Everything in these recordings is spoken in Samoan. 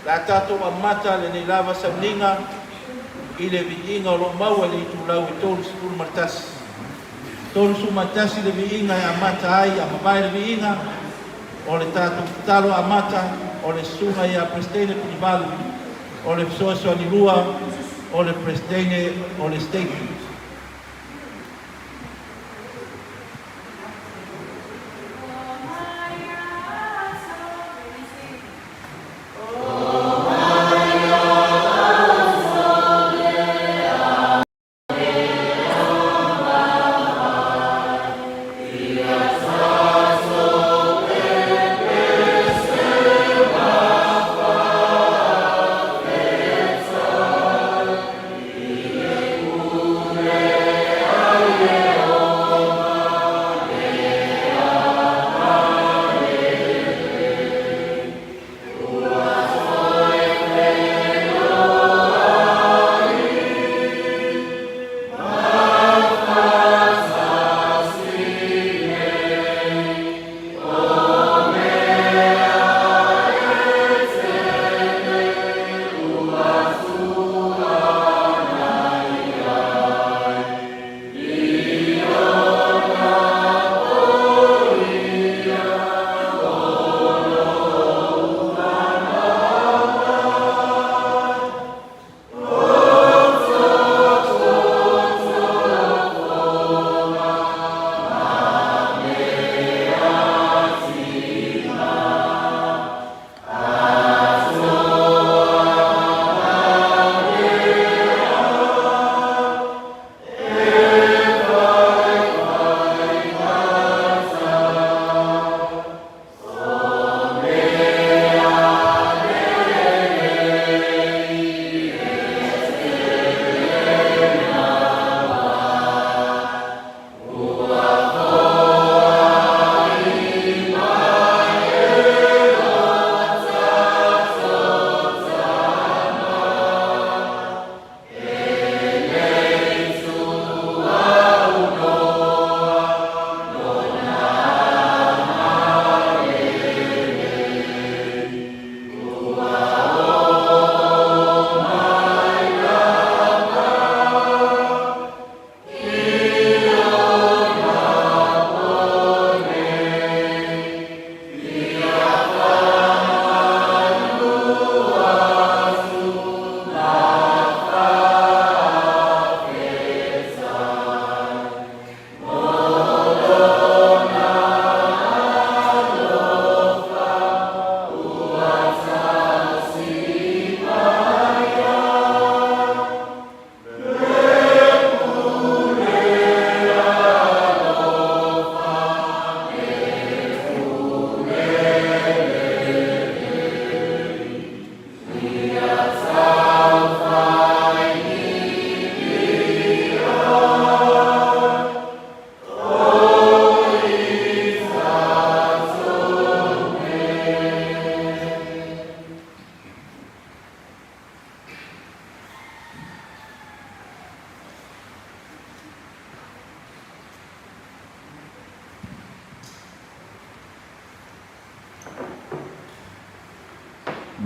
Le a tatou amata lenei lava sauniga i le viiga o lo o maua i le itulau e 31. 31 le viiga e amata ai, a mavae le viiga, o le tatou tatalo amata o le Susuga ia Peresetene Punivalu, o le fesoasoani lua o le Peresetene o le Steiki.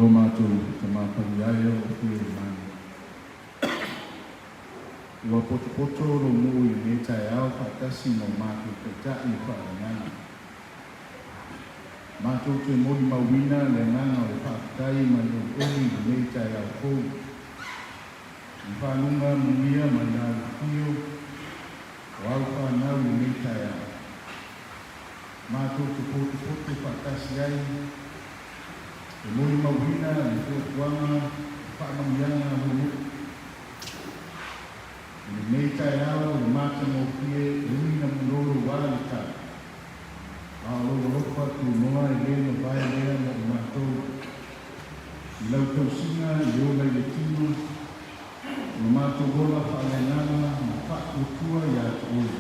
Lo matou Tama Pagiae o lo o fia i lagi. Ua potopoto lou nuu i lenei taeao faatasi ma o matou taitai faaleagaga. Matou te molimauina le agaga o le faafetai ma le olioli i lenei taeao fou. I faguga manuia mai le alofio o au fanau i lenei taeao. Matou te potopoto faatasi ai e molimauina le fuafuaga o faamanuiaga a lou nuu. I lenei taeao le matagofie e ui ina mulolo ua le tau, a o lou alofa tunoa e le mavae lea mo i matou. I lau tausiga i le ola i le tino, ua matou ola faaleagaga ma faatuatua ia te oe.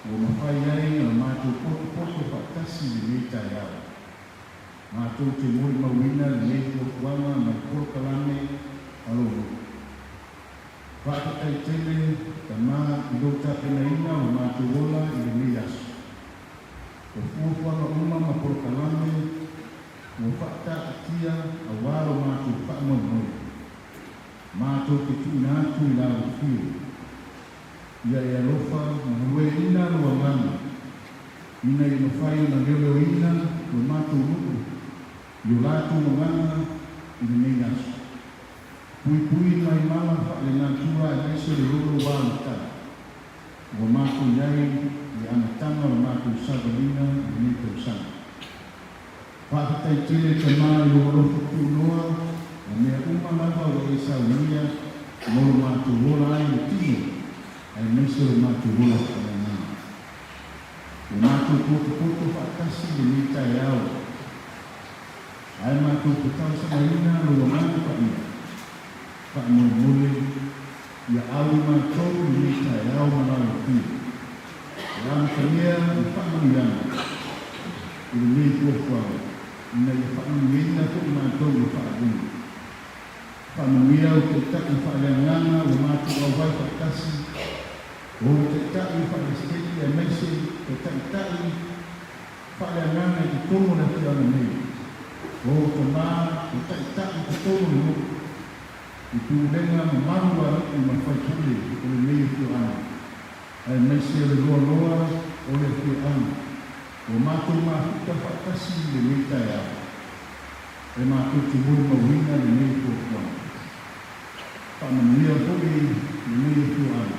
Ua mafai ai ona matou potopoto faatasi i lenei taeao. Matou te molimauina lenei fuafuaga ma le polokalame a lou nuu. Faafetai tele, Tama, i lou tapenaina o lo matou ola i lenei aso. O fuafuaga uma ma polokalame ua faataatitia auā lo matou faamoemoe, matou te tuuina atu i lau Afio, ia e alofa ma galueaiina lou Agaga, ina ia mafai ona leoleoina lo matou nuu i o latou agaga i lenei aso. Puipui mai mala faalenatura aemaise le loulou alutai ua matou i ai i le amataga o le matou savaliga i lenei tausaga. Faafetai tele Tama i lou alofa tuuloa ma mea uma lava ua e saunia mo lo matou ola ai i le tino aemaise lo matou ola faaleagaga. Ua matou potopoto faatasi i lenei taeao. Ae matou te talosagaina lou Agaga Paia, faamolemole ia au i matou i lenei taeao ma lau Afio, e amatalia i faamanuiaga i lenei fuafuaga, ina ia faamanuiaina foi matou i le faauuga. Faamanuia ou Taitai faaleagaga ua matou auai faatasi, o ou Taitai faaleseteni aemaise o Taitai Faaleagaga i totonu o le afioaga nei, o ou tama, o taitai i totonu o le nuu, i pulega mamalu a alii ma faipule o lenei afioaga, aemaise o le loaloa o le afioaga, ua matou mafuta faatasi i lenei taeao, e matou te molimauina lenei fuafuaga. Faamanuia foi lenei afioaga.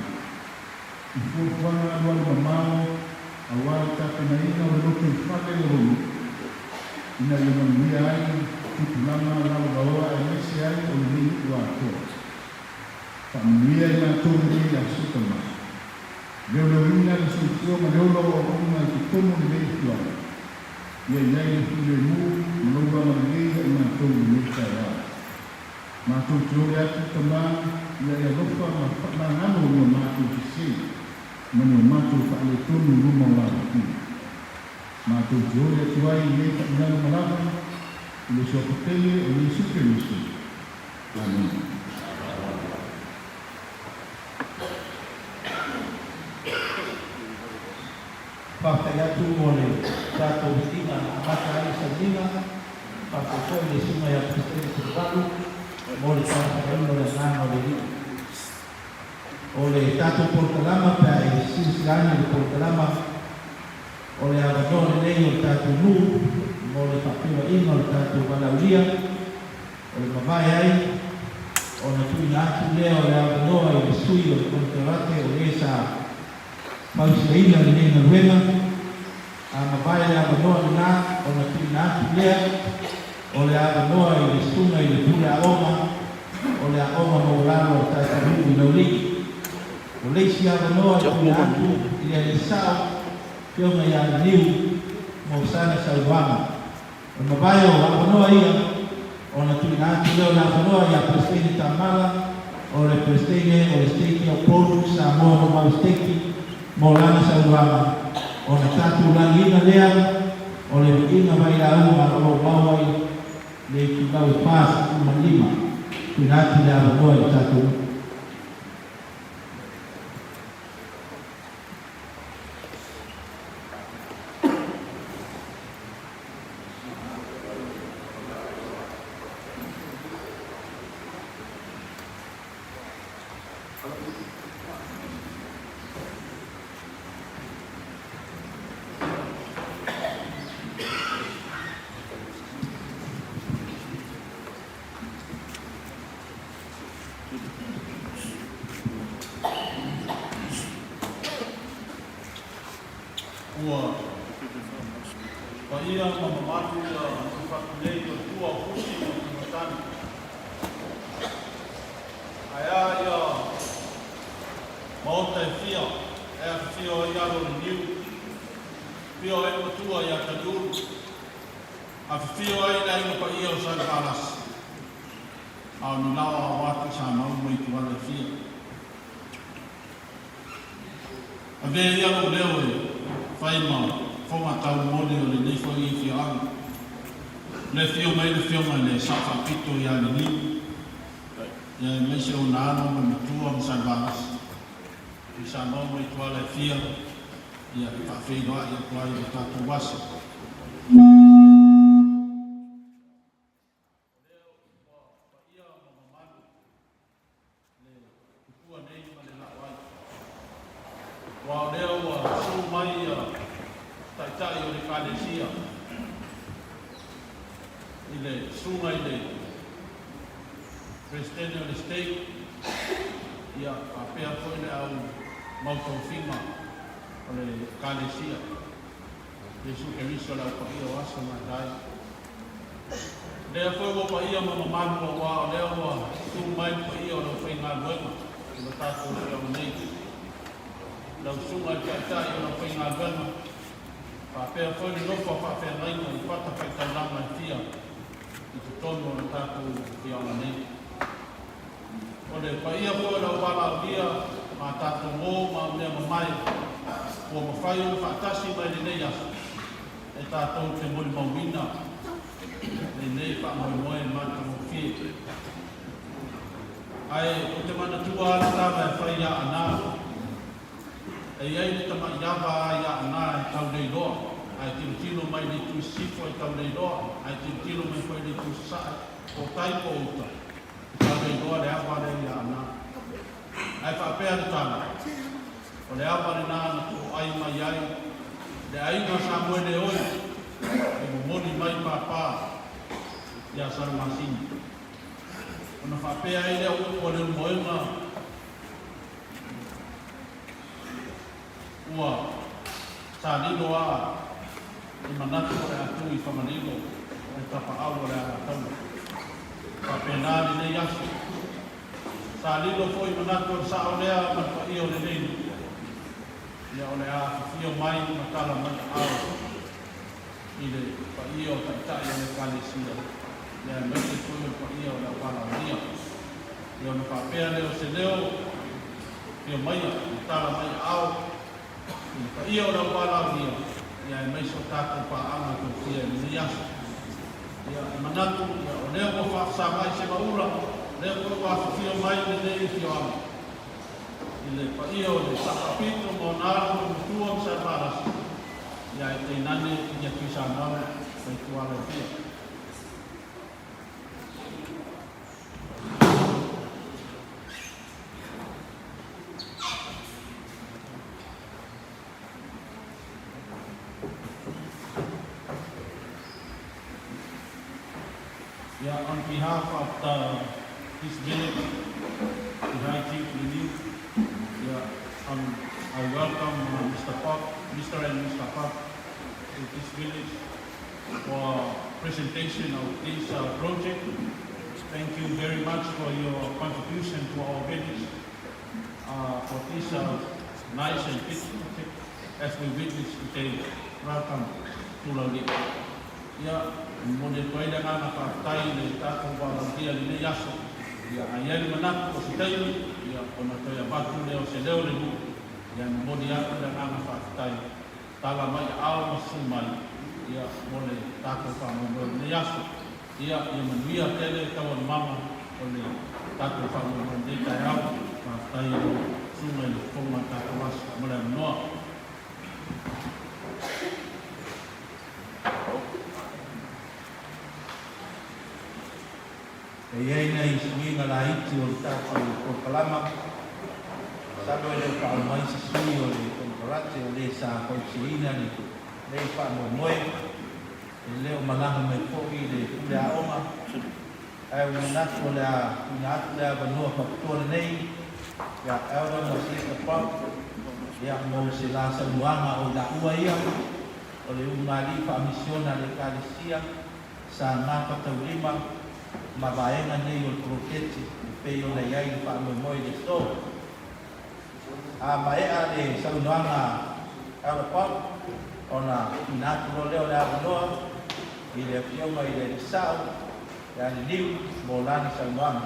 I fuafuaga alualu mamao aua le tapenaina o le lotoifale o lou nuu, ina ia manuia ai tupulaga lalolaoa aemaise ai o lenei nuu atoa. Faamanuia i matou lenei aso Tama. Leoleoina le soifua ma le ola o auauna i totonu o lenei afioaga. Ia i ai le filemu ma lou agalelei ia i matou i lenei taeao. Matou te ole atu, Tama, ia e alofa ma faamagalo ni o matou sese ma ni o matou faaletonu i luma o lau Afio. Matou te ole atu ai i nei faigano malava i le Suafa Pele o Iesu Keriso. Amene. Faafetai atu mo le tatou viiga na amata ai le sauniga. Faafetai foi i le Susuga ia Peresetene Tuvalu mo le talosagaina o le Agaga o le Alii. O le tatou polokalama pe a e silasila ane i le polokalama, o le avanoa lenei o le tatou nuu mo le faafeiloaiga o le tatou valaaulia, o le mavae ai ona tuuina atu lea o le avanoa i le sui o le konekarate o le sa fausiaina lenei galuega, a mavae le avanoa lena ona tuuina atu lea o le avanoa i le susuga i le pule aoga o le aoga maualalo a le tatou nuu i Laulii. O le isi avanoa e tuuina atu i le alii sao, Afioga ia Laniu mo sana saunoaga. O le mavae o avanoa ia ona tuuina atu lea o le avanoa ia Peresetene Tamala, o le Peresetene o le Steiki o Upolu, Samoa Nomau Steiki, mo lana saunoaga, ona tatou lagiina lea o le viiga vailauga o lo o maua i le itulau e 45. Tuuina atu le avanoa i le tatou nuu. Ua paia ma mamalu ia nufatu nei o le tua o Fusi ma Tuimatani. Ae a ia maota e fia e afifio ai alo o le niu, afio ai le matua ia Taliulu, afifio ai le aiga paia o Salefaalasi, a o ni laoa aua Tuisamau ma Ituala e fia. Avea ia lou leo e fai ma fofoga taumoli o lenei foi afioaga. O le afio mai le Afioga i le Sao Faapito ia Liliu, ia aemaise ona alo ma le matua ma Salevalasi, Tuisamau ma Ituala e fia, ia e faafeiloai atu ai i le tatou aso. I le susuga i le Peresetene o le Stake, ia, faapea foi le au mautofiga o le Ekalesia Iesu Keriso o le Au Paia o Aso Gatae. Lea foi ua paia ma mamalu auā o lea ua tu mai le paia o le aufaigaluega i lo tatou afioaga nei. Lau Susuga i le Taitai o le aufaigaluega, faapea foi le nofo a faafeagaiga i fatafaitaulaga e fia i totonu o le tatou afioaga nei. O le paia foi o le auvalaaulia ma a tatou ō ma mea mamae ua mafai ona faatasi mai lenei aso e tatou te molimauina lenei faamoemoe matagofie. Ae ou te manatua lava le tala e fai ia Anā. E i ai le tama'i ava a ia Anā e tauleiloa, ae tilotilo mai le itu i sisifo e tauleiloa, ae tilotilo mai foi le itu i sasae, po o tai po o uta, e tauleiloa le ava lea ia Anā. Ae faapea le tala, O le ava lenā na tooai mai ai le aiga Samuele oi e momoli mai pāpā iā Salamasina. Ona faapea ai lea o upu a Leulumoega, Ua salilo a i manatu o le a tu i Fagalilo le tapaau o le Alataua. Faapena lenei aso. Salilo foi i manatu o le sao lea ma le paia o lenei nuu. Ia o le a afifio mai ma tala mai aao i le paia o taitai o le Ekalesia, ia aemaise foi o le paia o le auvalaolia. Ia ona faapea lea o se leo, afio maia ma tala mai aao i le paia o le auvalaolia, ia aemaise o tatou paaga tofia i lenei aso. Ia, e manatu, ia, o lea ua faafesagai se maula, o lea foi ua afifio mai lenei afioaga i le paia o le Sao Faapito ma ona alo ma matua ma Salevalasi, ia ae tainane ia Tuisamau ma ituala e fia. Yeah, on behalf of the this village, the High Chief Liliu, yeah, I welcome Mr. Pop, Mr. and Mr. Pop to this village for presentation of this project. Thank you very much for your contribution to our village for this nice and big project as we witness today. Welcome to Laulii. Ia, e momoli atu ai le agaga faafetai i le tatou valaaulia i lenei aso. Ia, a i ai le manatu o se taimi, ia, ona toe avatu lea o se leo i le nuu. Ia, e momoli atu le agaga faafetai, tala mai aao ma susu mai, ia, mo le tatou faamoemoe i lenei aso. Ia, ia manuia tele taualumaga o le tatou faamoemoe i lenei taeao. Faafetai i lau Susuga i le Fofoga o le tatou aso mo le avanoa. E i ai nai suiga laiti o le tatou polokalama, masalo e le o faaoo mai se sui o le konekarate o le sa fausiaina lenei faamoemoe. E le o malaga mai foi le pule aoga, ae ua manatu o le a tuuina atu le avanoa faapitoa lenei ia Elder ma Sister Bob ia mo se la saunoaga o i laua ia o le ulugalii faamisiona a le Ekalesia sa gafataulima ma vaega nei o le poloketi e pei ona i ai le faamoemoe i le aso. A maea le saunoaga a Elder Bob, ona tuuina atu loa lea o le avanoa i le Afioga i le Alii Sao ia Liliu mo lana saunoaga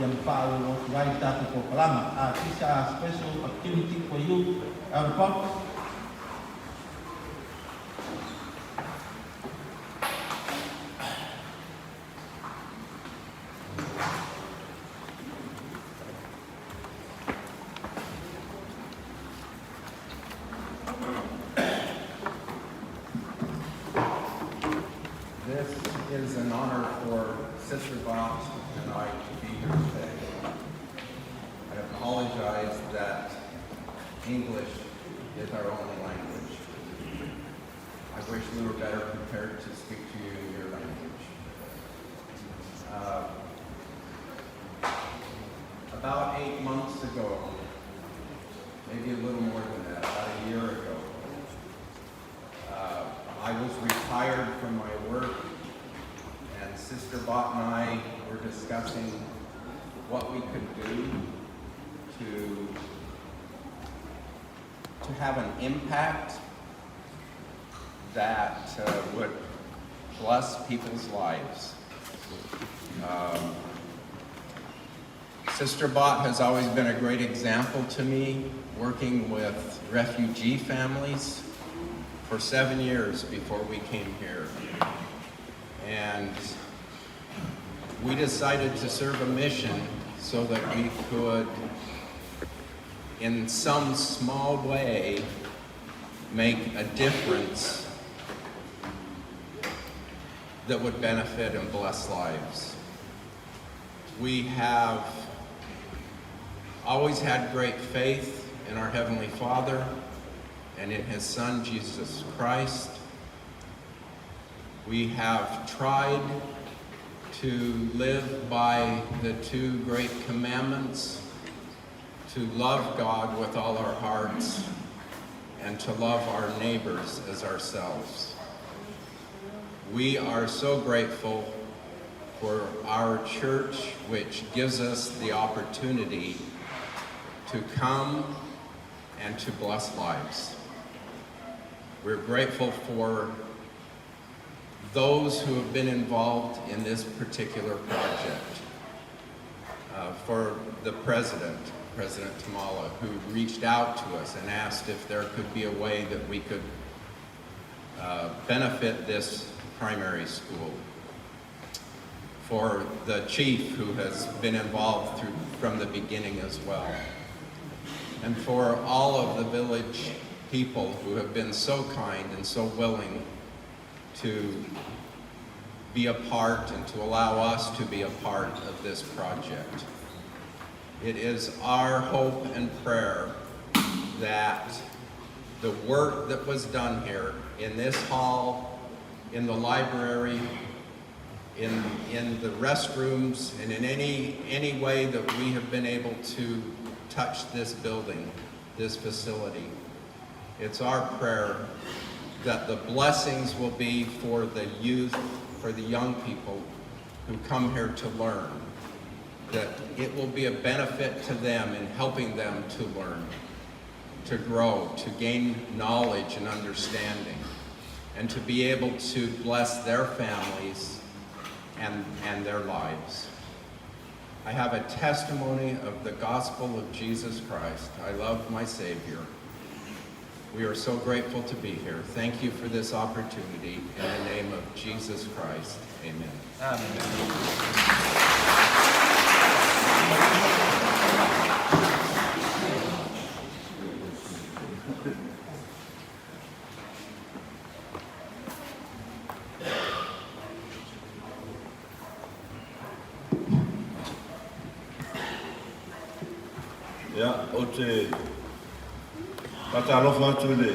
ia ma faaauau atu ai le tatou polokalama. This a special opportunity for you, Elder Bob. This is an honor for Sister Bontz and I to be here today. I apologize that English is our only language. I wish we were better prepared to speak to you in your language. ago, maybe a little more than that, about a year ago, uh, I was retired from my work, and Sister Bott and I were discussing what we could do to, to have an impact that uh, would bless people's lives. Um, Sister Bott has always been a great example to me, working with refugee families for 7 years before we came here. And we decided to serve a mission so that we could, in some small way, make a difference that would benefit and bless lives. We have always had great faith in our Heavenly Father and in His Son, Jesus Christ. We have tried to live by the two great commandments, to love God with all our hearts and to love our neighbors as ourselves. We are so grateful for our church, which gives us the opportunity to come and to bless lives. We're grateful for those who have been involved in this particular project. For the president, President Tuomala, who reached out to us and asked if there could be a way that we could benefit this primary school. For the chief, who has been involved from the beginning as well. And for all of the village people who have been so kind and so willing to be a part and to allow us to be a part of this project. It is our hope and prayer that the work that was done here in this hall, in the library, in the restrooms, and in any way that we have been able to touch this building, this facility, it's our prayer that the blessings will be for the youth, for the young people who come here to learn, that it will be a benefit to them in helping them to learn, to grow, to gain knowledge and understanding, and to be able to bless their families and their lives. I have a testimony of the gospel of Jesus Christ. I love my Savior. We are so grateful to be here. Thank you for this opportunity. In the name of Jesus Christ, amen. Amen. Ia, ou te faatalofa atu i le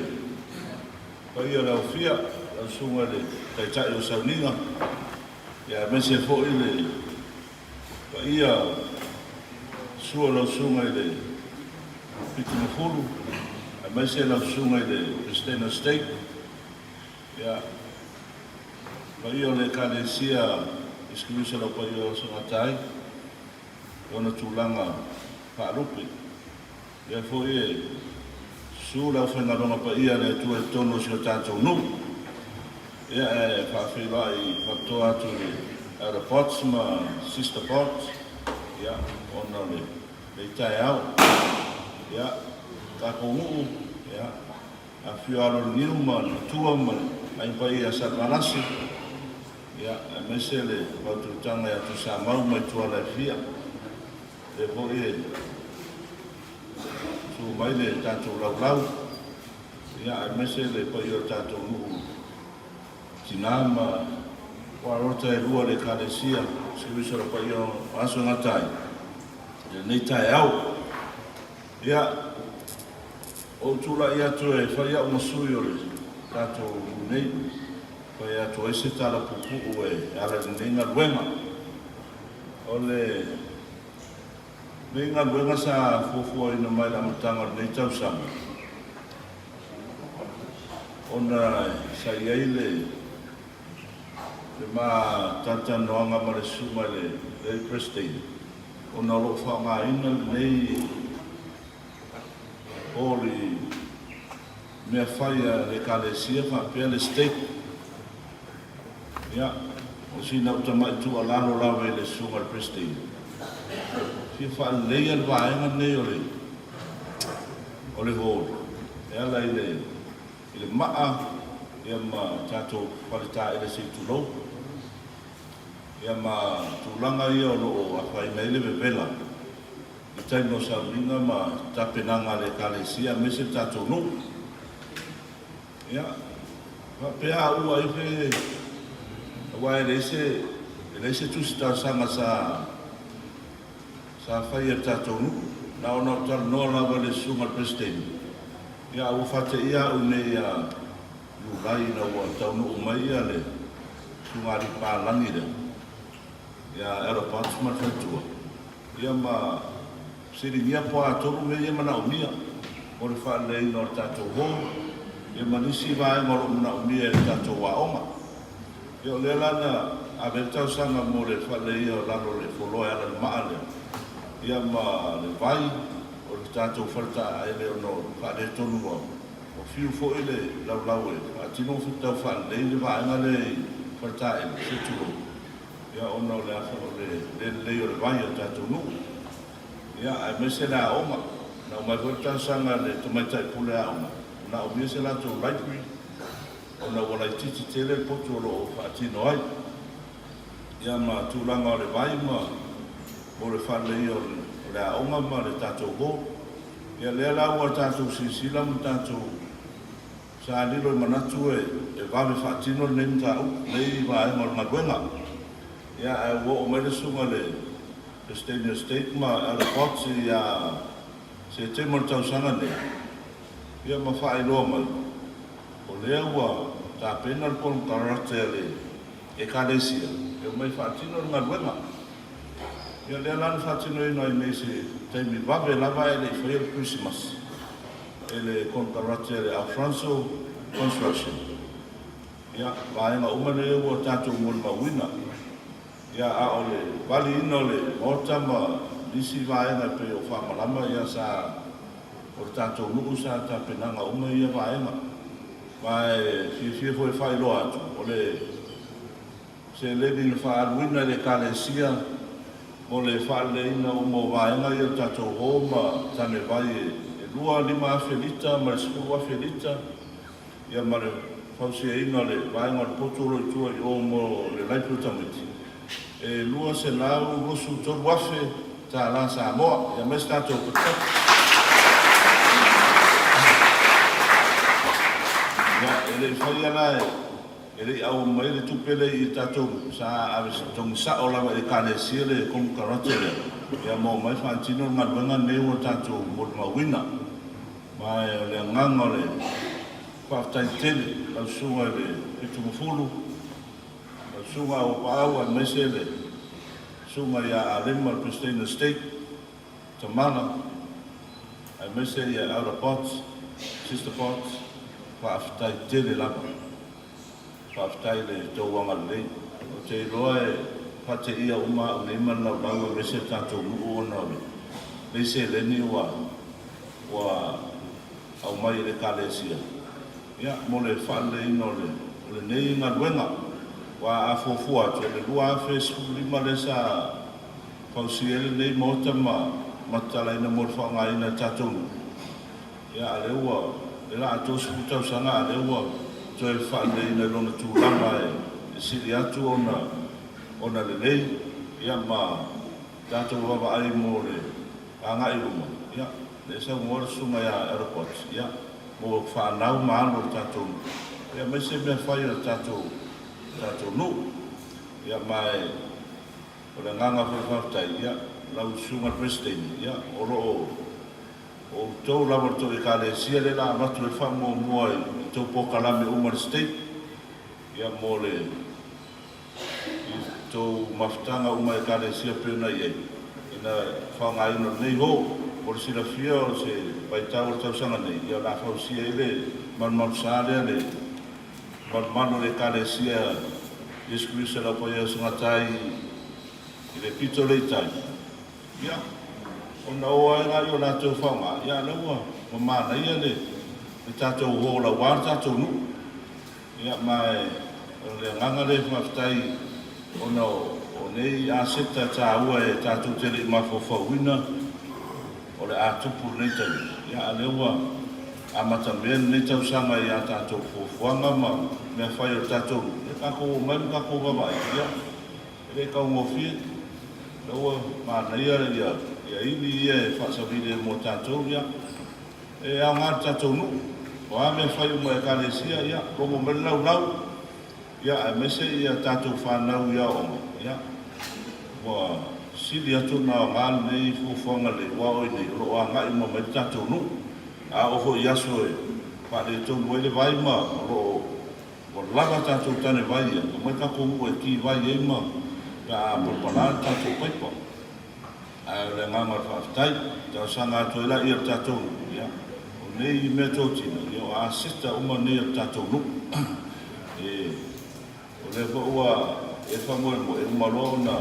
paia o le aufia, lau susuga i le Taitai o Sauniga, ia aemaise foi le paia sua lau susuga i le Pitinofulu, aemaise lau susuga i le Presidente o State, ia paia o le Ekalesia Iesu Keriso o le Aupaia o Aso e Gata ai, i ona tulaga faalupe. Lea foi e susu le aufaigaluega paia a le Atua i totonu o si o tatou nuu. Ia, e faafeiloai faapitoa atu i le Elder Potts ma Sister Potts, ia, ona o lenei taeao. Ia, tatou nuu, ia, afifio alo o le niu ma le matua ma le aiga paia ia Salevalasi, ia, aemaise le fautuataga ia Tuisamau ma Ituala e fia. Lea foi e susu mai le tatou laulau, ia, aemaise le paia o le tatou nuu tinā ma puarota e lua le Ekalesia, Iesu Keriso o le paia o aso e gata ai i lenei taeao. Ia, ou tulai atu e fai au ma sui o le tatou nuu nei, fai atu ai se tala puupuu e ala i lenei galuega. O le. Lenei galuega sa fuafuaina mai i le amataga o lenei tausaga, ona sa i ai le le ma talatalanoaga ma le susuga i le Lady President, ona o lo o faaaogaina lenei hall i mea fai a le Ekalesia faapea le stake. Ia, o sina ou tamai tuualalo lava i le Susuga i le President, fia faaleleia le vaega lenei o le o le hall e ala i le i le maa ia ma tatou fale taele se i tulou, ia ma tulaga ia o lo o afaina ai le vevela i taimi o sauniga ma tapenaga a le Ekalesia aemaise le tatou nuu. Ia, faapea a ua ai fe, aua e leai se, e leai se tusi talosaga sa, sa fai e le tatou nuu, na ona ou talanoa lava i le Susuga i le Peresetene, ia a ua faateia au nei ia Iulai ina ua taunuu mai ia le Susuga Alii Palagi lea, ia Elder Potts ma le faletua, Ia ma fesiligia po o a tonu mea ia e manaomia mo le faaleleiina o le tatou hall, ia ma nisi vaega o lo o manaomia e le tatou aoga. Ia o lea la na ave ai le talosaga mo le faaleleia o lalo o le floor e ala i le maa lea, ia ma le vai o le tatou fale taele ona o le faaletonu ua fiu foi le laulau e faatino tau faalelei le vaega lea i fale taele, se i tulou. Ia ona o le afa o le le lelei o le vai o le tatou nuu, ia aemaise le aoga. Na aumai foi le talosaga a le tamaitai pule aoga, na aumia se latou library ona ua laitiiti tele le potu o lo o faatino ai. Ia ma tulaga o le vai ma mo le faaleleia o le aoga ma le tatou hall. Ia lea la ua tatou silasila ma tatou Sa lilo i manatu e vave faatino lenei mataupu, lenei vaega o le galuega. Ia, ae ua oo mai le susuga i le Peresetene o State ma Elder Potts ia Setema o le tausaga nei, ia ma faailoa mai, o lea ua tapena le konekarate a le Ekalesia e omai faatino le galuega. Ia, o lea la na faatinoina ai nei i se taimi vave lava ae le i faia le Kerisimasi. e le konekarate a le Alfranso Construction. Ia, vaega uma nei ua tatou molimauina. Ia, a o le valiina o le Maota ma nisi vaega e pei o Faamalama, ia sa, o le tatou nuu sa tapenaga uma ia vaega. Ma e fiafia foi e faailoa atu, o le Seleni na faaaluina e le Ekalesia mo le faaleleiina uma o vaega ia o le tatou hall ma tane vai e 25 afe lita ma le 10 afe lita, ia ma le fausiaina o le vaega o le potu o lo o i tua i o mo le library o tamaiti, e 223 afe tālā Samoa. Ia aumai se tatou patupatu. Ia, e le i faia la e. E le i auau mai le tupe lea i tatou, sa ave totogi sao lava i le Ekalesia le konekarate lea, ia ma omai faatino le galuega lenei ua tatou molimauina. Ma o le agaga o le faafetai tele lau Susuga i le Fitumafulu, lau Susuga Auapaau aemaise le Susuga ia Alema le Peresetene o le Stake, Tamala, aemaise ia Elder Potts, Sister Potts, faafetai tele lava. Faafetai i le tou agalelei. Ou te iloa e faateia uma au nei ma le laulau aemaise le tatou nuu ona o lenei seleni ua ua aumai e le Ekalesia ia mo le faaleleiina o le o lenei galuega. Aua a fuafua atu, o le 2015 lea sa fausia ai lenei Maota ma matalaina mo le faaaogaina e tatou nuu. Ia, a lea ua, lea la atoa 10 tausaga a lea ua toe faaleleiina i lona tulaga e sili atu ona, ona lelei, ia ma tatou vaavaai mo le agai i luma, ia, lea e saunoa le Susuga ia Elder Potts, ia, mo fanau ma alo o le tatou nuu, ia aemaise mea fai a le tatou, tatou nuu. Ia, ma e, o le agaga foi faafetai, ia, lau Susuga i le Peresetene, ia, o lo o O outou lava o le tou Ekalesia lea la avatu ai le faamuamua i tou polokalame uma i le state, ia mo le i tou mafutaga uma Ekalesia pei ona i ai. le faaaogaina o lenei ho. Mo le silafia o se vaitau o le tausaga nei, ia o le a fausia ai le malumalusa lea le malumalu o le Ekalesia Iesu Keriso le Aupaia o Sagatai i le pito lea i tai. Ia, ona o ai lea o latou faaaoga, ia lea ua manaia le tatou ho lauā le tatou nuu. Ia, ma o le agaga lea e faafetai ona o nei aseta taua e tatou te le i mafaufauina o le a tupu i lenei taimi. Ia, a lea ua amatamea lenei tausaga i a tatou fuafuaga ma mea fai o le tatou nuu, ia tatou omai ma tatou vaavaai, ia, e le taugofie. Lea ua manaia ia ili ia e faasavili ai mo tatou, ia, E aoga le tatou nuu. O a mea fai uma e Ekalesia, ia, logo mai le laulau, ia, aemaise ia tatou fanau i aoaoga, ia, ua sili atu ona aoga lenei fuafuaga lelei, aua o i nei o lo o agai uma mai le tatou nuu. A oo foi i aso e faaletonu ai le vai ma o lo o ua lava tatou tane vai ia, omai tatou nuu e ki vai ai ma pe a palapala le tatou paipa. Ae o le agaga o le faafetai, talosaga atu ai laia i le tatou nuu, ia, o nei meatotino, ia o aseta uma nei a le tatou nuu. E, o lea foi ua e faamoemoe, e uma loa ona,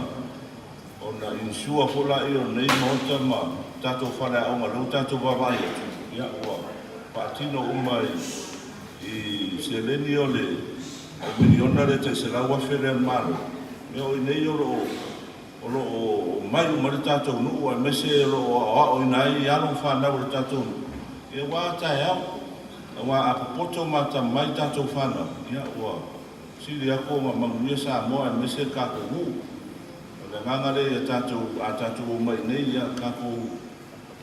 ona insure foi laia o lenei maota ma tatou faleaoga lea ua tatou vaavaai atu, ia, ua faatino uma i, i seleni o le miliona lea tai $100,000 lea a le Malo, ia o i inei o lo o O lo o omai uma le tatou nuu aemaise o lo o aoaoina ai alo ma fanau o le tatou nuu, ia ua a taeao. Aua a popoto ma atamamai tatou fanau, ia ua sili atu ona manuia Samoa aemaise le tatou nuu. O le agaga lea ia tatou, a tatou omai iinei, ia tatou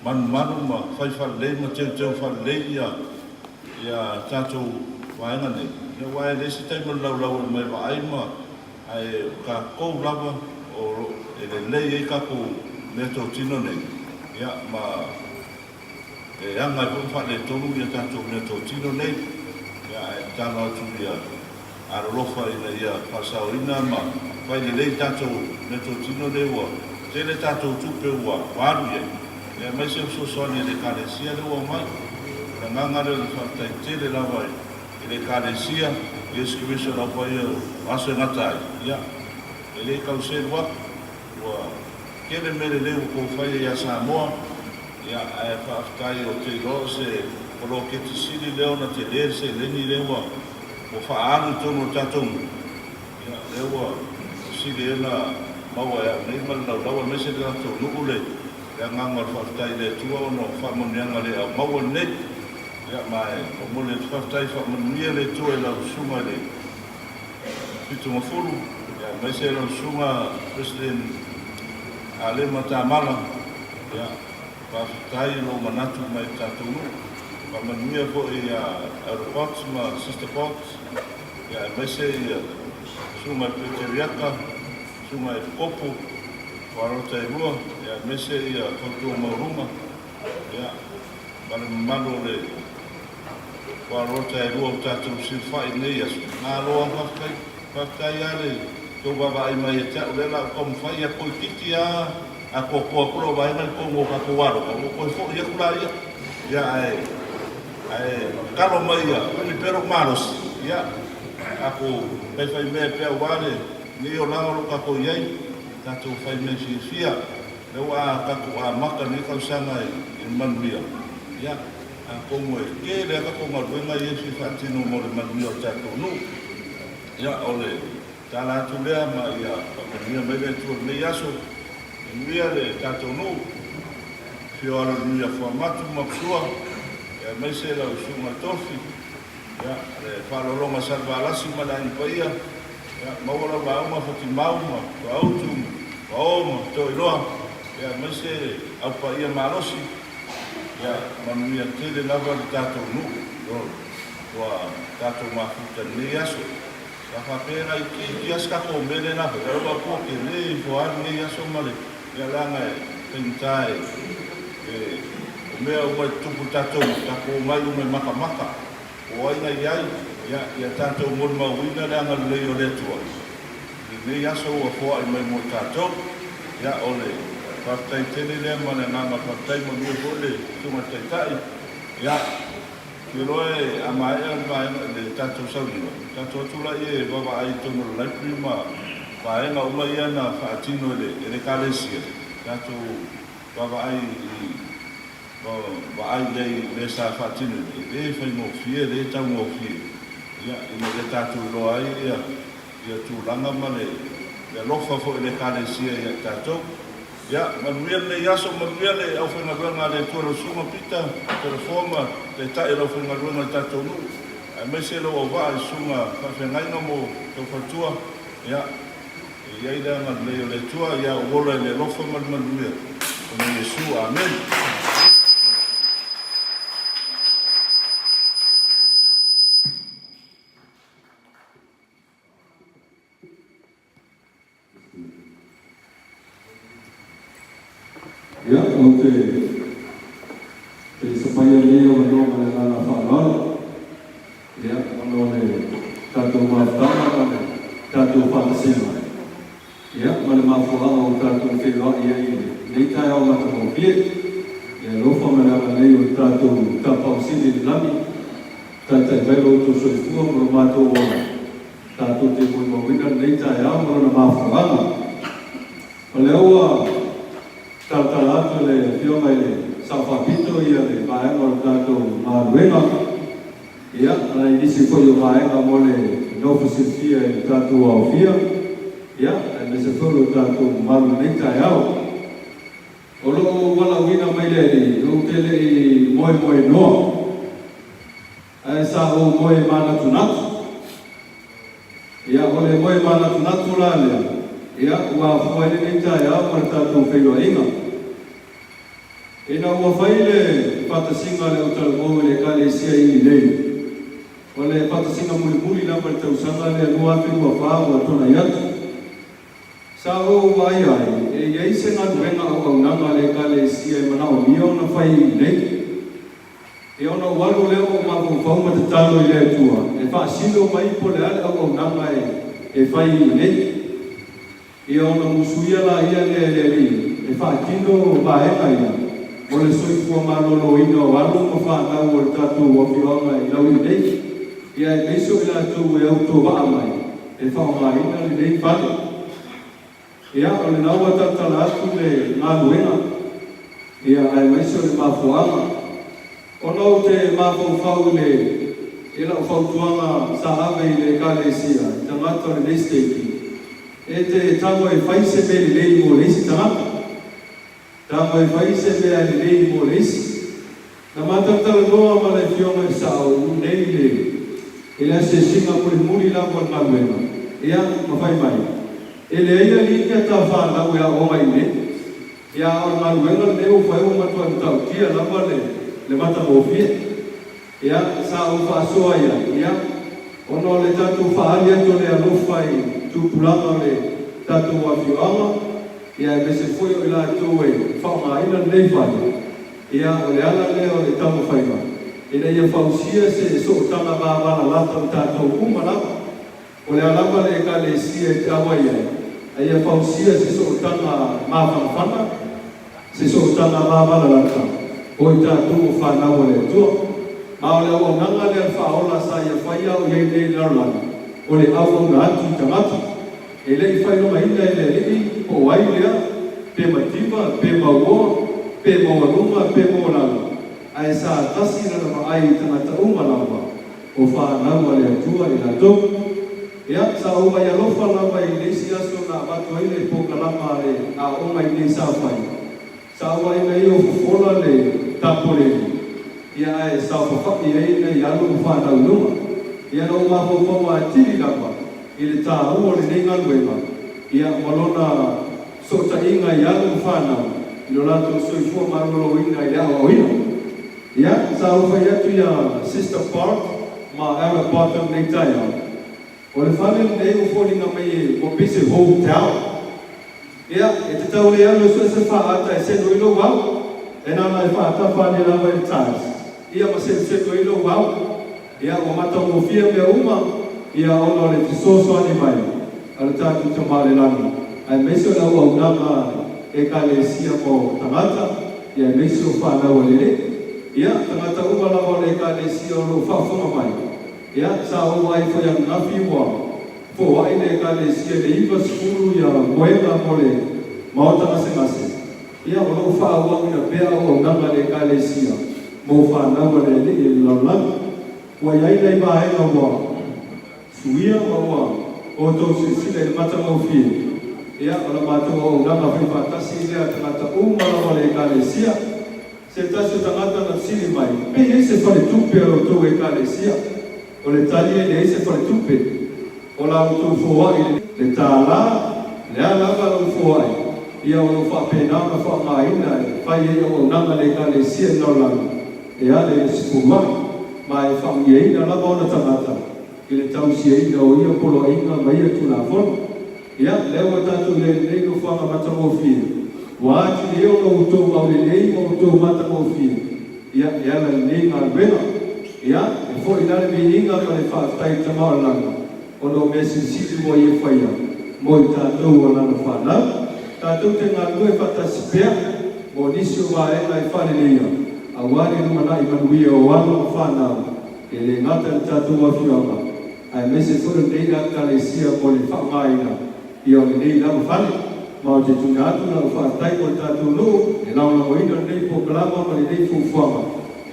manumanu ma fai faalelei ma teuteu faalelei ia ia tatou vaega nei, ia aua e leai se taimi o le laulau e omai vaai ma ae o tatou lava o lo e lelei ai tatou meatotino nei, ia ma e aga ai foi ma faaletonu ia tatou meatotino nei, ia ae tatalo atu ia alolofa ina ia faasaoina ma fai lelei tatou meatotino nei ua tele tatou tupe ua alu i ai, ia aemaise o fesoasoani a le Ekalesia lea ua aumai. O le agaga lea o le faafetai tele lava i le Ekalesia, Iesu Keriso o le Aupaia o aso e gata ai, ia, e le tau selu atu, ua tele mea lelei ua tou faia ia Samoa, ia, ae faafetai ou te iloa o se poloketi sili lea ona tele le seleni lea ua ua faaalu i totonu o le tatou nuu, ia, lea ua sili ai ona maua e au nei ma le laulau aemaise le tatou nuu le agaga o le faafetai i le Atua ona o faamanuiaga le aumaua lenei. Ia, ma e momoli atu faafetai faamanuia le Atua i lau Susuga i le Fitumafulu, ia, aemaise lau Susuga President Alema Tamala, ia, Faafetai i lou manatu mai le tatou nuu. Faamanuia foi ia Elder Potts ma Sister Potts, ia aemaise ia Susuga i Peteriaka, Susuga i Kopo, Kualota e lua, ia aemaise ia Fautua Maualuga, ia ma le mamalu o le Kualota e lua o tatou sulufai i lenei aso. Malo lava faafetai. Faafetai lava le tou vaavaai mai ia te au, lea la ou taumafai ia toeitiiti lava atoatoa atu lau vaega i totonu o tatou alofa, ua toe foi atu laia. Ia ae ae tatalo mai ia umi pea lou malosi, ia tatou faifaimea pea aua lenei olaga o lo o tatou i ai, tatou faimea fiafia, lea ua tatou amata lenei tausaga i le manuia, ia atonu e tele lava tatou galuega ia e fia faatino mo le manuia o le tatou nuu. Ia o le tala atu lea ma ia faamanuia mai le Atua i lenei aso. Manuia le tatou nuu, afio alo le nui a Fuamatu ma Psua, ia aemaise lau susuga Tofi, ia le faaaloaloga Salevalasi ma le Aiga Paia, ia maua lau lauga Fatimau ma Tuaautu ma Tuaoo ma Toiloa, ia aemaise le au paia malosi, ia manuia tele lava le tatou nuu. Ua tatou mafuta i lenei aso. Sa faapea e laitiiti lava se tatou mea lea na fai, ae ua tua tele ifo lava lenei aso ma le mea leaga e faigata e o mea uma e tutupu i le tatou nuu, tatou omai uma e matamata po o ai na i ai, ia, ia tatou molimauina le agalelei o le Atua i lenei aso ua foai mai mo tatou. Ia, o le. Faafetai tele lea ma le agaga faafetai, manuia foi le Susuga i le Taitai. Ia, ou te iloa e a maea le vaega le tatou sauniga, tatou o atu laia e vaavaai i totonu o le library ma vaega uma ia na faatino e le e le Ekalesia, tatou vaavaai i vaai i ai i mea sa faatinoina, e le faigofie, e le taugofie, ia, ina ia tatou iloa ai ia ia tulaga ma le alofa foi o le Ekalesia ia i tatou. Ia, manuia lenei aso, manuia le aufaigaluega a le Atua lau Susuga Pita Telefoa ma Taitai o le aufaigaluega i le tatou nuu, aemaise lou auvaa i susuga faafeagaiga mo tou faletua. Ia, e i ai le agalelei o le Atua, ia ou ola i le alofa ma le manuia ona Iesu. Amene. Ia, ou te te sapaia lenei avanoa ma le agaga faaaloalo, ia, ona o le tatou mafutaga ma le tatou faatasiga, ia, ma le mafuaaga ua tatou feiloai ai i lenei taeao matagofie, le alofa ma le agalelei o le tatou Tapaau Sili i le lagi, taitai mai lo outou soifua ma lo matou ola. Tatou te molimauina lenei taeao ma lona mafuaaga. O lea ua talatala atu e le Afioga i le Sao Faapito ia le vaega o le tatou galuega, ia, ma nai nisi foi o vaega mo le nofo silafia i le tatou aofia, ia, aemaise foi lo tatou mamalu i lenei taeao. O lo o valaauina mai le Alii, ou te le i moemoenoa. Ae sa ou moe manatunatu. Ia, o le moe manatunatu la lea, ia, ua afua ai lenei taeao ma le tatou feiloaiga. Ina ua fai le faatasiga a le autalavou i le Ekalesia i Inei, o le faatasiga mulimuli lava i le tausaga lea 2024 ua tuanai atu, sa ou vaai ai e i ai se galuega auaunaga a le Ekalesia e manaomia ona fai i inei. Ia ona ou alu lea ua mafaufau ma tatalo i le Atua e faasino mai po o le a le auaunaga e fai i inei. Ia ona musuia laia lea e le Alii e faatino vaega ia mo le soifua maloloina o alo ma fanau o le tatou afioaga i Lauiinei, ia aemaise o i latou e autovaa mai e faaaogaina lenei fale. Ia, o lena ua talatala atu le galuega, ia, aemaise o le mafuaaga. Ona ou te mafaufau i le, i lau fautuaga sa ave i le Ekalesia, i tagata o lenei Steiki, e te tago e fai se mea lelei mo le isi tagata. Tago e fai se mea lelei mo le isi. Na matou talanoa ma le Afioga i le Sao i nei i le i le asiasiga mulimuli lava o le galuega, ia, ma fai mai, E leai alii ni ata fanau e aooga i nei. Ia, a o le galuega lenei ua fai ua matuai matautia lava le le matagofie. Ia, sa ou faasoa i ai, ia, ona o le tatou faaali atu o le alofa i tupulaga o le tatou afioaga, ia aemaise foi o i latou e faaaogaina lenei fale, ia, o le ala lea o le taumafaiga ina ia fausia se sootaga vavalalata o tatou uma lava. O le a lava le Ekalesia e te auai ai, a ia fausia se sootaga mafanafana, se sootaga vavalalata o i tatou o fanau a le Atua. Ma o le auaunaga lea a le Faaola sa ia faia o i ai nei i le lalolagi, o le auauna atu i tagata. E le i faailogaina e le Alii po o ai lea, pe mativa, pe mauoa, pe maualuga, pe maualalo, ae sa tasi lana vaai i tagata uma lava o fanau a le Atua i latou. Ia, sa ou vaai alofa lava i le isi aso na avatu ai le polokalama a le aoga i nei sa fai. Sa ou vaai mai o fofola le tapoleni, ia ae saofafai ai nai alo ma fanau i luga. Ia na ou mafaufau atili lava i le taua o lenei galuega, ia ma lona sootaiga i alo ma fanau i lo latou soifua maloloina i le aoaoina. Ia, sa ou fai atu ia Sister Park ma Elder Barton nei taeao, o le fale lenei ua foliga mai e ua pei se hotel. Ia, e te tau le alu e sue se faata e selu ai lou ao, e na ona e faatafa ane lava i le tiles, ia ma seluselu ai lou ao. Ia, ua matagofie mea uma, ia ona o le fesoasoani mai a le tatou Tama o le Lagi, aemaise o le auaunaga. Ekalesia mo tagata ia aemaise o fanau a le Alii. Ia, tagata uma lava o le Ekalesia o lo o faafofoga mai, ia, sa ou vaai foi ananafi ua foai le Ekalesia i le 90 ia moega mo le maota gasegase. Ia, o lo o faaauauina pea auaunaga a le Ekalesia mo fanau a le Alii i le lalolagi. Ua i ai nai vaega ua suia ma ua outou silasila i le matagofie, ia, o la matou auaunaga faifaatasi lea a tagata uma lava o le Ekalesia. Se tasi o tagata na fesili mai, Pe i ai se faletupe a lo outou Ekalesia? O le tali, E leai se faletupe. O la outou foai le $1, le a lava lou foai, ia o lo o faapena ona faaaogaina e fai ai auaunaga a le Ekalesia i le lalolagi e ala i le sefuluai, ma e faamanuiaina lava ona tagata i le tausiaina o ia poloaiga ma ia Tulafono. Ia, lea ua tatou i ai i lenei nofoaga matagofie, ua atili ai ona outou aulelei ma outou matagofie, ia, e ala i lenei galuega. Ia, e foi la le viiga ma le faafetai i le Tama o le Lagi, ona o mea silisili ua Ia faia mo i tatou o Lana fanau. Tatou te galulue faatasi pea mo nisi o vaega e faaleleia, aua le lumanai manuia o alo ma fanau, e le gata i le tatou afioaga, aemaise foi o lenei Ekalesia mo le faaaogaina ia o lenei lava fale. Ma ou te tuuina atu lau faafetai mo le tatou nuu e lagolagoina lenei polokalama ma lenei fuafuaga,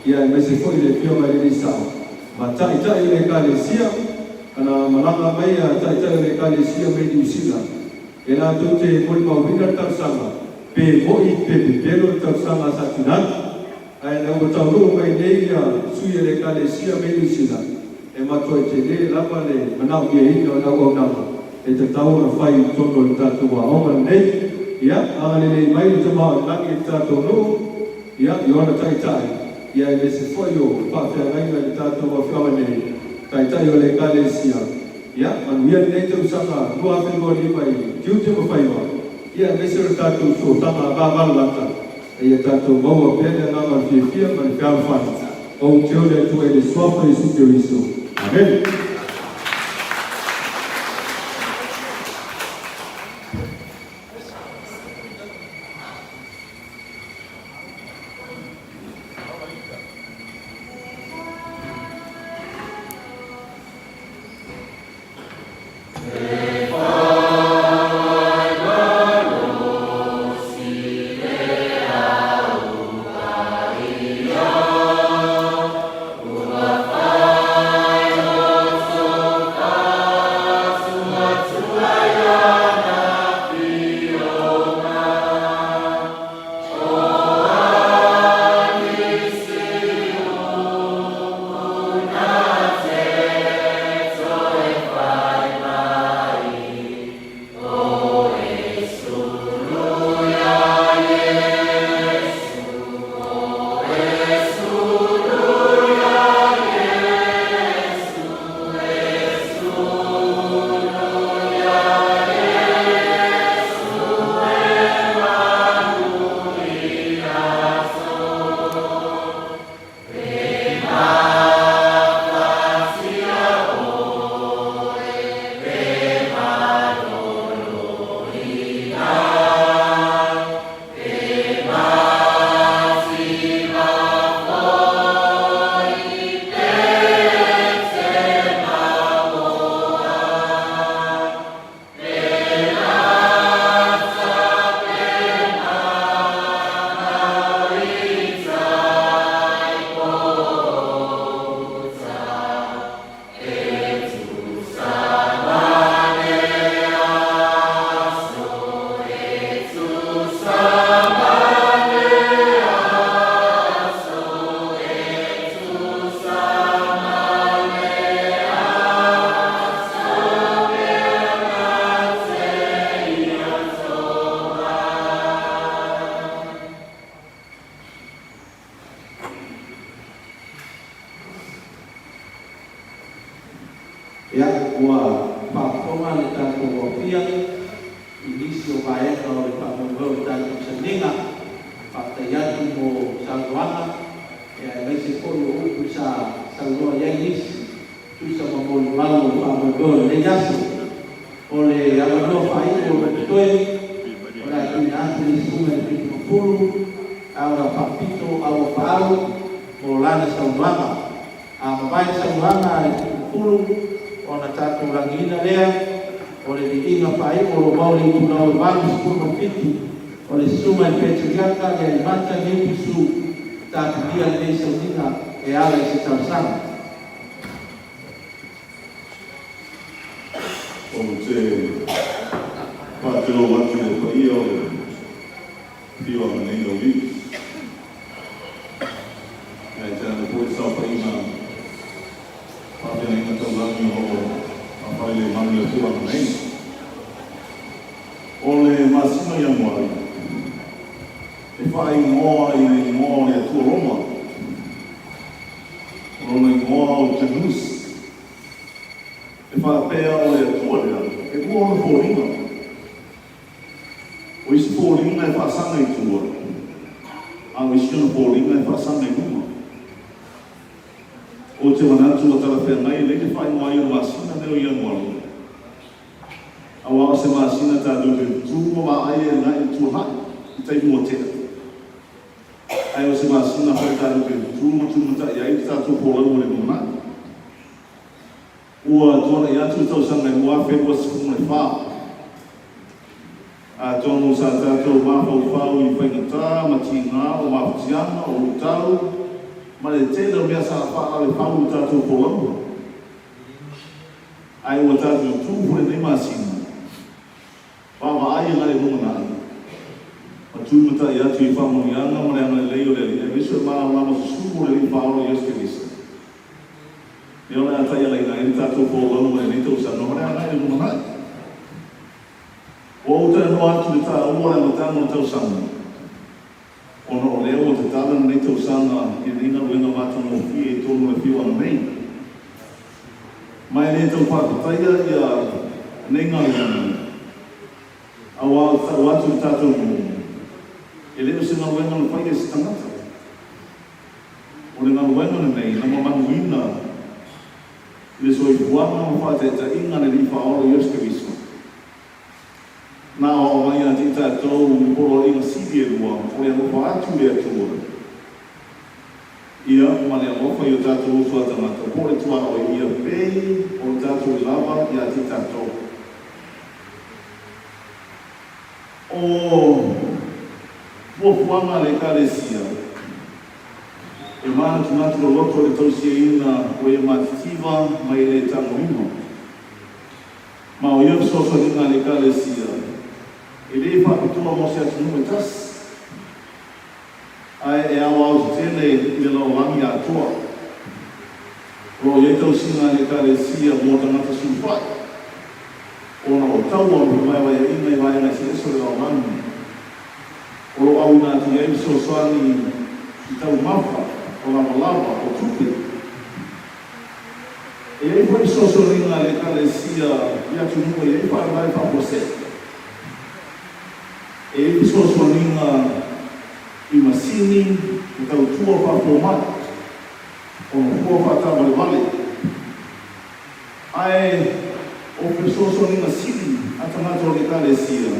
ia aemaise foi le Afioga i le Alii Sao ma Taitai o le Ekalesia. Ana malaga mai a Taitai o le Ekalesia mai Niu Sila e latou te molimauina le talosaga, pe mo'i pe pepelo le talosaga sa tuuina atu. Ae ina ua taunuu mai nei ia sui o le Ekalesia mai Niu Sila, e matuai tele lava le manaomiaina o le auaunaga e tatau ona fai i totonu o le tatou aoga lenei. Ia, agalelei mai le Tama o le Lagi i le tatou nuu, ia, i ona taitai, ia aemaise foi o faafeagaiga i le tatou afioaga nei, taitai o le Ekalesia. Ia, manuia lenei tausaga 2025 i tiute ma faiva, ia aemaise o le tatou sootaga vavalalata. A ia tatou maua pea le agaga o le fiafia ma le fealofani o te o le Atua i le Suafa o Iesu Keriso. Amene. Ia, ua faafofoga le tatou aofia i nisi o vaega o le faamoemoe o le tatou sainiga. Faafetai atu mo saunoaga, ia aemaise foi o upu sa saunoa i ai nisi, tusa ma molimau o le faamoemoe o lenei aso. O le avanoa faaiu o lo o totoe, o le a tuuina atu i le Tuiupulu ae o le a faapito Auapaau mo lana saunoaga. A mavae le saunoaga a le Tuiupulu ona tatou lagiina lea o le viiga faaiu o lo o maua i le itulau e 87 o le Susuga i le Peteriaka Lealimata Niupusu tapunia lenei sauniga e ala i se talosaga. Ou te faatulou atu i le paia o le afioaga nei o Auli'i, ae tainane foi le saofaiga faafeagaiga taulagi o lo o faafailele i le afioaga nei. O le masina o Ianuari, e faaigoa i le igoa o le atua Roma, o lona igoa o Janus. E faapea o le Atua lea, e lua ona foliga. O isi foliga e faasaga i tua, a o isi ona foliga e faasaga i luma. Ou te manatu ua talafeagai lelei le faaigoa ai o le masina lea o Ianuari, aua o se masina tatou te tutu ma vaai ai agai i le tuanai i taimi ua tea. Ae o se masina foi tatou te tutu ma tumatai ai le tatou folau mo le lumanai. Ua tuanai atu le tausaga e 2024. Atonu sa tatou mafaufau i faigata ma tiga o mafatiaga, o luitau, ma le tele o mea sa faalalefau i tatou folauga. Ae ua tatou tu foi lenei masina, vaavaai agai i le lumanai, ma tumatai atu i faamanuiaga ma le agalelei o le Alii aemaise o le malamalama susu o le Alii Faaola Iesu Keriso. Lea o le a taialaina ai le tatou folauga i lenei tausaga ma le agai i le lumanai. Ua ou talanoa atu i le taua o le amataga o le tausaga, ona o lea ua tatala lenei tausaga i lenei galuega matagofie i totonu o le afioaga nei. Ma e le tau faafetaia ia lenei galuega, aua ou te tau atu i le tatou nuu, e le o se galuega na faia e se tagata. O le galuega lenei na mamanuina i le soifuaga ma faataitaiga a le Alii Faaola Iesu Keriso. Na aoao mai ia te i tatou i poloaiga sili e lua, o le alofa atu i le Atua, ia, ma le alofa i o tatou uso a tagata, po o le tuaoi ia pei o le tatou i lava ia te i tatou. O fuafuaga a le Ekalesia, e manatunatu loloto i le tausiaina o ia matitiva ma e le tagolima. Ma o ia fesoasoaniga a le Ekalesia, e le faapitoa mo se atunuu e tasi, ae e aoao tetele i le lalolagi atoa. O lo o i ai tausiga a le Ekalesia mo tagata sulufai, ona o taua ma fevaevaeaiga i vaega eseese o le lalolagi. O lo o auina atu i ai fesoasoani i taumafa, o lavalava, o tupe. E i ai foi fesoasoaniga a le Ekalesia i atunuu e i ai faalavelave faafuasei. E i ai fesoasoaniga i masini ma tautua faafomai, o nofoa faataavalevale, ae o fesoasoaniga sili a tagata o le Ekalesia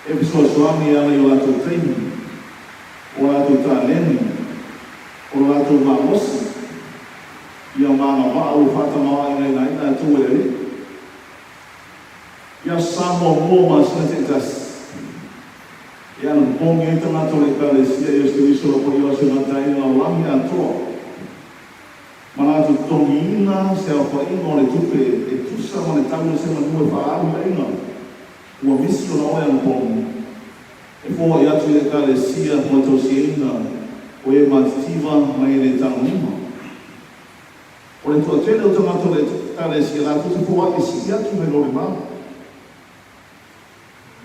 e fesoasoani e ala i o latou taimi, o latou taleni, o lo latou malosi, ia ma agavaa ua faatamaoaigaina ai latou e le Alii. I Aso Sa muamua o masina taitasi, e anapopogi ai tagata o le Ekalesia Iesu Keriso o lo o paia o se gata ai le lalolagi atoa, ma latou totogiina se aofaiga o le tupe e tusa ma le tau o se manu e faaalu i aiga ua misi ona oe anapogi, e foai atu i le Ekalesia mo le tausiaina o e matitiva ma e le tagolima. O le toatele o tagata o le Ekalesia latou te foai e sili atu nai lo le malo.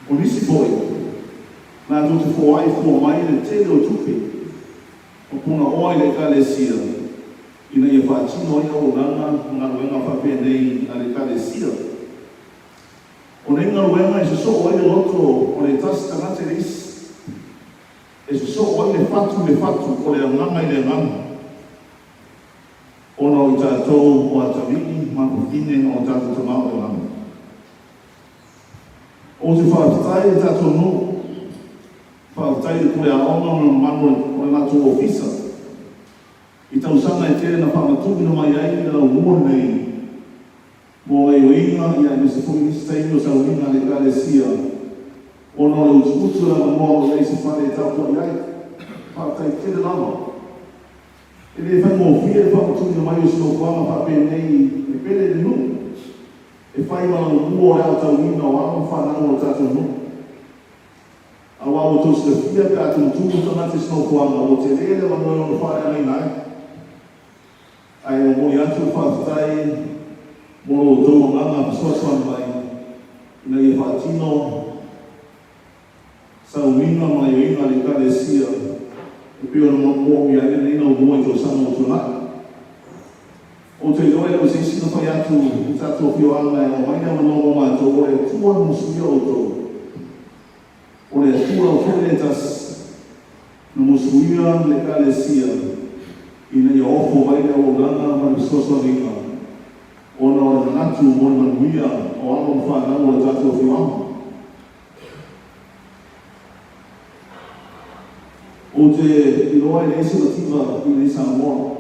O nisi foi, latou te foai fua mai le tele o tupe ma punaoa i le Ekalesia ina ia faatino ai auaunaga ma galuega faapenei a le Ekalesia. O nei galuega e sosoo ai le loto o le tasi tagata i le isi, e sosoo ai le fatu i le fatu, o le agaga i le agaga. Ona o i tatou o atalii ma fafine o tatou tama o le lagi. Ou te faafetai i le tatou nuu. Faafetai i tatou ofisa i tausaga e tele na faamatuuina mai ai le laumua lenei mo gaoioiga ia aemaise foi nisi taimi o sauniga a le Ekalesia ona o le utiuti o le avanoa o i ai se fale e tapuai ai. Faafetai tele lava. E le faigofie le faamatuuina mai o se nofoaga faapenei e pele i le nuu e fai ma laumua o le aotauina o alo ma fanau o le tatou nuu. Aua ua outou silafia pe a tumutumu tagata i se nofoaga, ua tele le avanoa e ono faaleagaina ai. Ae momoli atu le faafetai mo lo outou agaga fesoasoani mai ina ia faatino sauniga ma gaoioiga a le Ekalesia e pei ona moomia ai lenei laumua i tausaga ua tuanai. Ou te iloa e le o se isi na fai atu i tatou afioaga e aumai le avanoa mo matou, o le Atua na musuia outou. O le Atua lau foi le tasi na musuia le Ekalesia ina ia ofo mai le auaunaga ma le fesoasoaniga ona o le manatu mo le manuia o alo ma fanau o le tatou afioaga. Ou te iloa e leai se mativa i inei Samoa.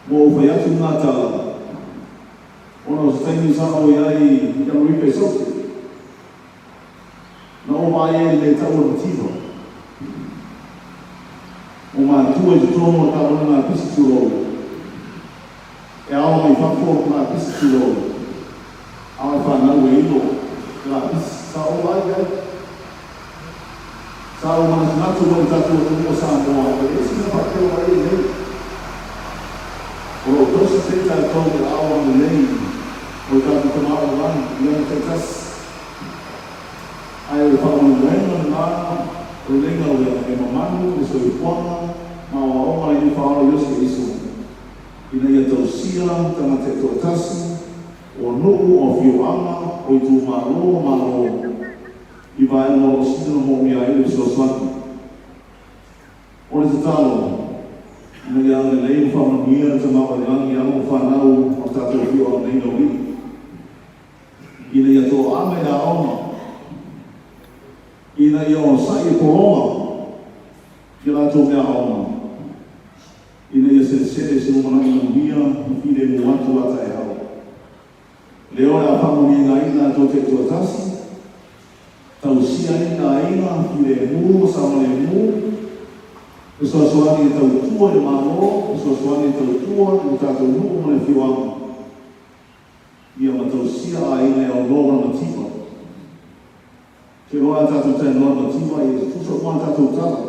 Ua ou fai atu lena tala, ona o se taimi sa ou i ai i Amerika i Saute. Na ou vaai ai i le mea e tau o le mativa. O matua i totonu o le taavale lapisi tulou. E ao mai fafo lapisi tulou. A o le fanau e ilo le lapisi. Sa ou vaai i ai. Sa ou manatunatu mai i tatou atunuu o Samoa, e leai se mea faapea o vaai ai nei. O lo o tausi pea tatou i aao agalelei o le tatou Tama o le Lagi i aga taitasi. Ae o le faamoemoega lena o lenei galuega e mamanu le soifuaga ma aoaoga a le Alii Faaola Iesu Keriso ina ia tausia tagata e toatasi o nuu, o afioaga, o itumalo, o Malo i vaega o lo o sili ona moomia ai le fesoasoani. O le tatalo, ina ia agalelei ma faamanuia le Tama o le Lagi i alo ma fanau o le tatou afioaga nei Laulii, ina ia toaaga i le aoga, ina ia onosai e pologa i a latou meaaoga, ina ia selesele i se lumanai manuia ma filemu atu a taeao. Lea o le a faamanuiaina ai i latou taitoatasi, tausia ai ni aiga filemu ma saogalemu, fesoasoani e tautua i le Malo, fesoasoani e tautua i le tatou nuu ma le afioaga, ia ma tausia aiga e aunoa ma le mativa. Te iloa a tatou talanoa i le mativa, ia e tutusa uma a tatou tala.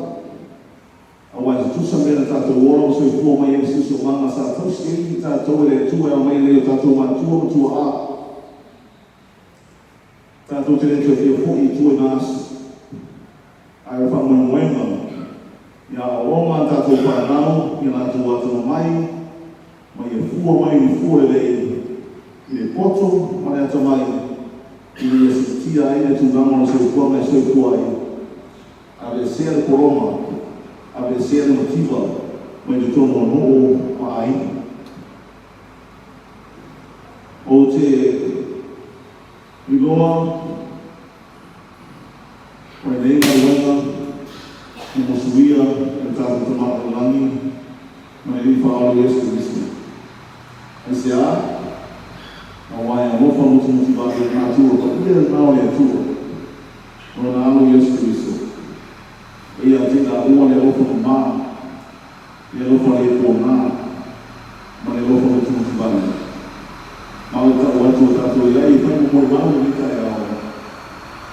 Aua e tutusa mea na tatou ola ma soifua mai ai le siosiomaga sa tausi ai i tatou e le Atua e aumai ai o tatou matua ma tuaa. Tatou te le toe fia foi i tua i na aso. Ae o le faamoemoega, ia aoaoga a tatou fanau i a latou atamamai, ma ia fua mai ni fua lelei i le poto ma le atamai, ina ia siitia ai le tulaga o le soifuaga e soifua ai. Aveesea le pologa, aveesea le mativa mai totonu o nuu ma aiga. Ou te iloa o lenei galuega na musuia e le tatou Tama o le Lagi ma le Alii Faaola Iesu Keriso. Aisea? Aua e alofa mutimutivale i le natura paia lena o le Atua. O lona Alo Iesu Keriso, e ia te i laua le alofa mamā, le alofa le pōnā, ma le alofa mutimutivale. Ma o le tau atu o tatou i ai e fai mo moemau lenei taeao,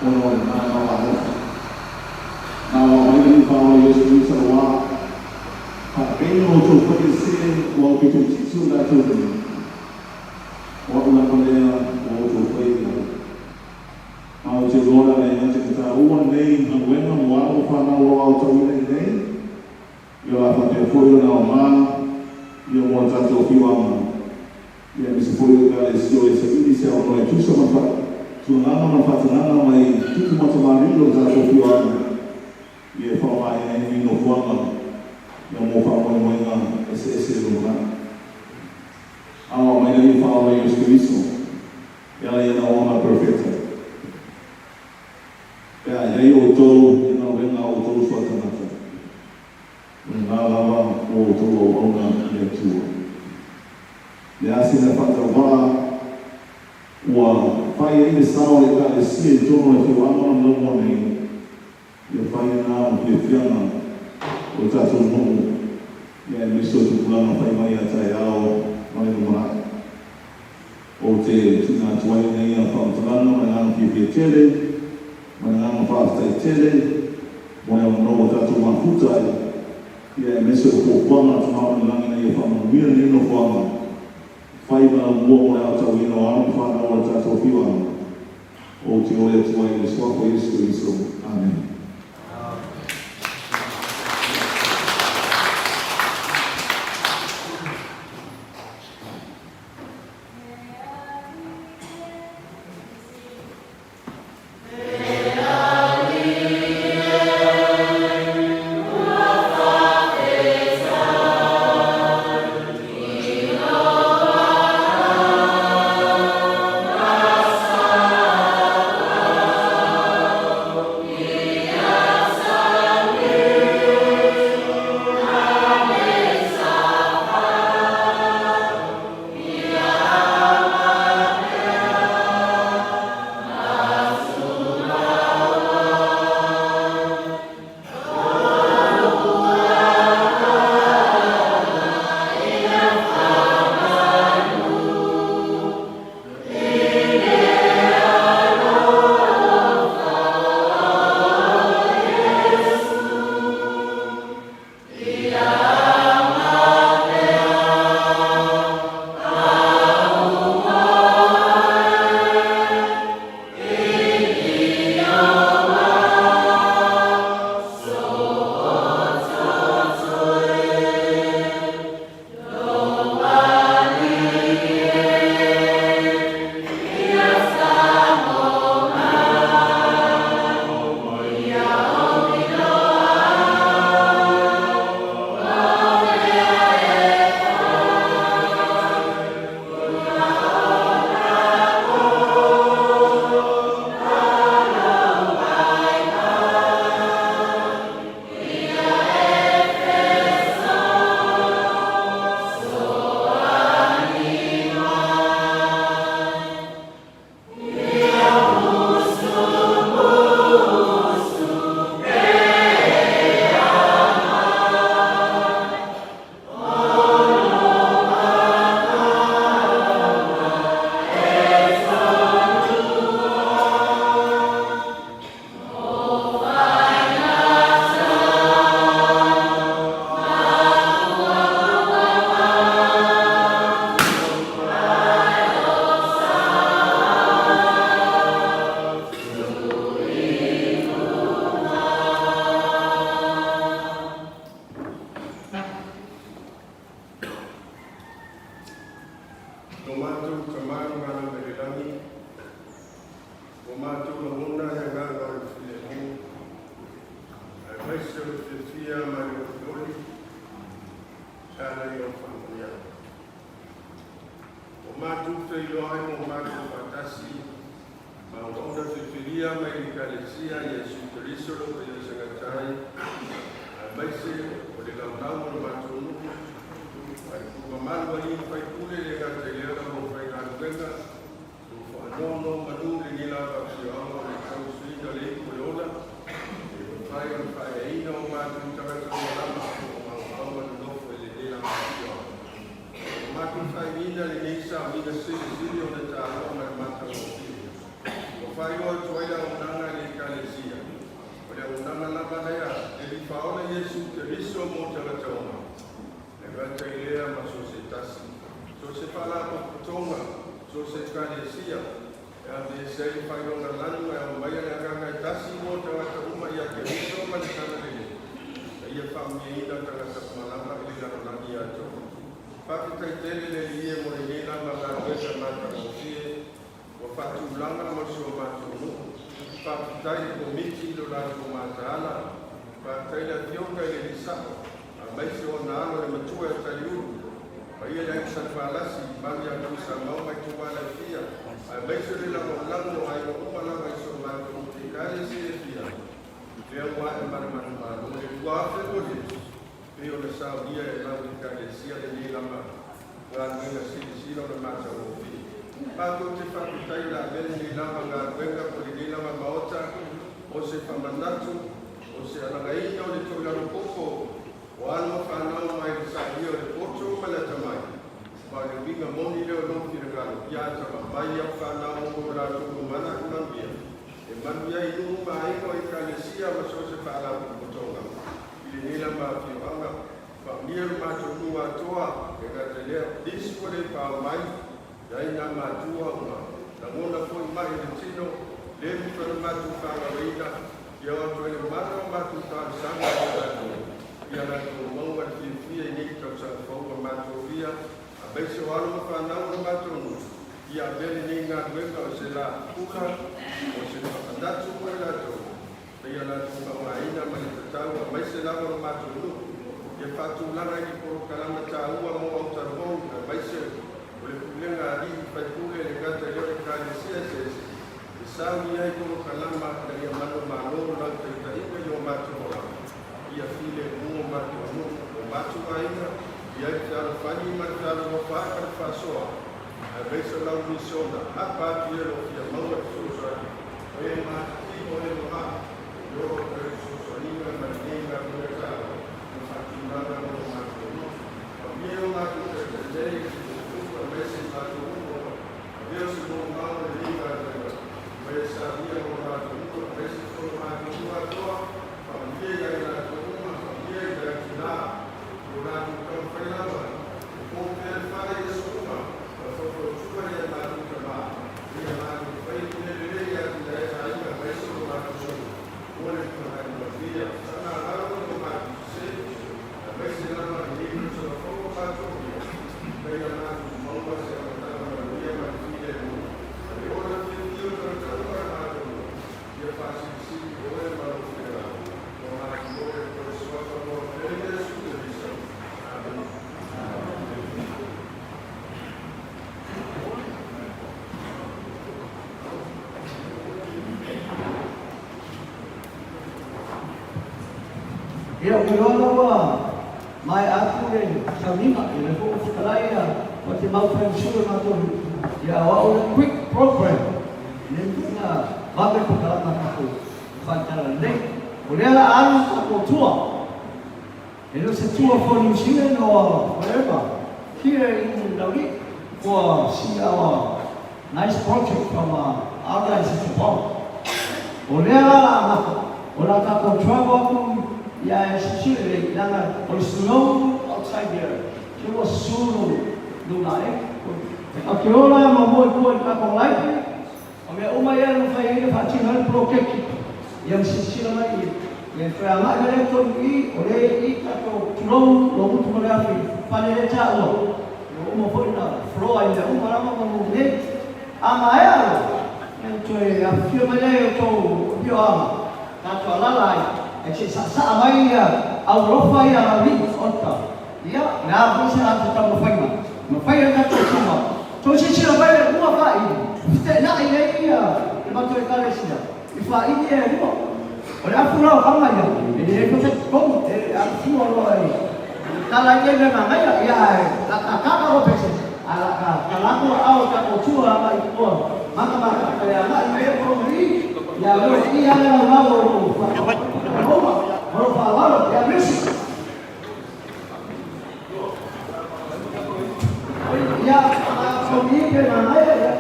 ona o lena nao alofa. Na o aumai le Alii Faaola Iesu Keriso auā faapei ona outou fai e se ua aupito itiiti o i latou nei, o a'u lava lea ua outou faia i ai. Ma ou te iloa le a leai te taua lenei galuega mo alo ma fanau o lo o aotauina i inei, ia o le a faapea foi ona aoga ia mo le tatou afioaga, ia aemaise foi o Ekalesia o e saili se avanoa e tusa ma le faatulagaga ma le faatagaga mai tupu ma tamalii o le tatou afioaga, ia e faaaogaina ai lenei nofoaga ia mo faamoemoega eseese i le lumanai. Ao mai le Alii Faaola Iesu Keriso. E ala i ana ona perofeta. Pe a i ai outou i galuega a outou uso a tagata. lena lava ua outou auauna i le Atua. Le a se mea faatauvaa ua fai ai le sao a le Ekalesia i totonu o le afioaga o Laulua nei, ia fai lena ma fiafiaga o le tatou nuu, ia aemaise o tupulaga fai mai a taeao ma le lumanai. Ou te tuuina atu ai nei a faamatalaga ma le agaga fiafia tele ma le agaga faafetai tele mo le avanoa ua tatou mafuta ai, ia aemaise o fuafuaga a le Tama o le Lagi ina ia faamanuia lenei nofoaga, fai ma laumua mo le aotauina o alo ma fanau a le tatou afioaga. Ou te oi atu ai i le Suafa o Iesu Keriso. Amene. Lo matou Tama i Malo mai le lagi, ua matou lagona le agaga o le filemu, aemaise o le fiafia ma le olioli e ala i au faamanuiaga. Ua matou feiloai ma ua matou faatasi ma auauna filifilia mai le Ekalesia Iesu Keriso lo Paia Sagatai, aemaise o le laulau o le matou nuu, ma le pulu mamalu a alii ma faipule, e le gata i lea lava o faigaluega o faanonomanu lenei lava afioaga o le tausuina o le ipu o le ola, e mafai ona faaeaina o matou tagata malama o maumau ma nonofo i lenei lava afioaga. Ua matou faaiuina lenei sauniga silisili ona taua ma le matagofie. Ua faailoa atu ai le auaunaga i le Ekalesia. O le auaunaga lava lea e lifaola Iesu Keriso mo tagata uma. E gata i lea ma so o se tasi, so o se faalapotopotoga, so o se Ekalesia, e aveese ai le faailoga lanu e aumaia le agaga e tasi mo tagata uma ia Keriso ma le Talalelei, na ia faamanuiaina tagata uma lava i le lalolagi atoa. Faafetai tele le Alii e mo lenei lava galuega matagofie ua faatulaga mo si o matou nuu. Faafetai i le Komiti i lo latou mataala. Faafetai i le Afioga i le Alii Sao, aemaise ona alo le matua ia Taliulu, paia i le Aiga Salefalasi, malu ia Tuisamau ma Ituala e fia, aemaise o le lagolago o aiga uma lava i si o matou Ekalesia e fia, lea ua ae ma le manumalo i le 2027. Pei ona saunia e lau Ekalesia lenei lava galuega silisili ona matagofie. Matou te faafetai o le a avea lenei lava galuega po o lenei lava Maota o se faamanatu, o se alagaina o le toilalo popo o alo ma fanau mai le sailia o le poto ma le atamai. Ma o le uiga moni lea o lou finagalo, ia atamamai au fanau mo lo latou lumanai manuia, e manuia ai nuu ma aiga o Ekalesia ma so o se faalapotopotoga i lenei lava afioaga. Faaulia lo matou nuu atoa e gata i lea, nisi ua le paao mai, e ai nā matua ua lagona foi mai i le tino, le mafai ona matou faagaloina, ia o atu ai le mana o matou talosaga i latou, ia latou maua le fiafia i nei tausaga fou ua matou fia, aemaise o alo ma fanau o le matou nuu, ia avea lenei galuega o se la pula, o se faamanatu mo i latou, na ia latou faaaogaina ma le tatau, aemaise lava o le matou nuu, ia faatulaga i ni polokalama taua mo autalavou, aemaise o le pulega a alii faipule e le gata i lea o Ekalesia eseese e sauni ai polokalama ina ia manumalo lau taitaiga i o matou olaga, ia filemu o matou nuu, o matou aiga, ia ai le fealofani ma le fealolofa ma le faasoa, aemaise o lau misiona, hapa atu ia lou fia maua le fesoasoani, o e matatino o e mama, i o atu ai le fesoasoaniga ma lenei galuega taua na faatulaga mo lo matou nuu. Faamanuia o matou taitai nei i le tuputupu aemaise i matou uma avea o se molimau o lenei galuega ma ia saunia mo lo matou nuu aemaise foi o lo matou nuu atoa. Faamanuia ia i latou uma, faamanuia i nai tina i lo latou taumafai lava e po pea le fale i aso uma ma faufautua i a matou tamā ina ia matou faia ni mea lelei e atinae aiga aemaise o lo matou nuu mo le lumanai manuia. Faamagalo i o matou sese aemaise lava lenei tausaga fou ua matou aulia, ina ia matou maua se amataga manuia ma le filemu ma le ola fiafia o tagata uma o le matou nuu. Ia faasilisili oe ma lou finagalo, ua matou oe e toe suafa loa pea Iesu Keriso. Amene. Ia, ou te iloa la ua maea atu le sauniga i le Fofoga Fetalai ia o te mau fai usu e matou ia o au le quick program le na vave polokalama a tatou faitala lelei. O lea la a alu tatou tour. E le o se tour for New Zealand or whatever here in Laulii for see our nice project from our guys in Japan. O lea la la amata, o la tatou travel atu ia e silasila lelei leaga o le snow outside there, se ua susu luna e. Ou te o la muamua i tua i le tatou library, O mea uma ia na fai ai le faatino ai le poloketi, ia ma silasila mai i le toe agai mai lea i totonu i i, o lea e i i tatou, tulou lou gutu ma le afi i le fale lea e taua, ua uma foi ona floor i mea uma lava ma nuu nei. A maea loa, ia ona toe afifio mai lea i outou afioaga, tatou alaala ai, ae se i saasaa mai ia aualofa ia Laulii Ota. Ia, o le a foi se latou taumafaiga, ma fai ai le tatou tuma. Tou silasila mai le ua faaili, feteenai ai ia le matou Ekalesia i faaili ia e lua. O le afu la o Hama ia, e leai foi se totonu, e afua loa i tala ai nei mea manaia, ia ae la ta kaka loa pese, ae la ta tala atu aao i tatou tua agai i tua, maka maka, toe agai mai ai totonu i i, ia leo i i lava le laulau o lou faatoatoa ma lou faaaloalo, ia music. Ia, togi pe manaia ia.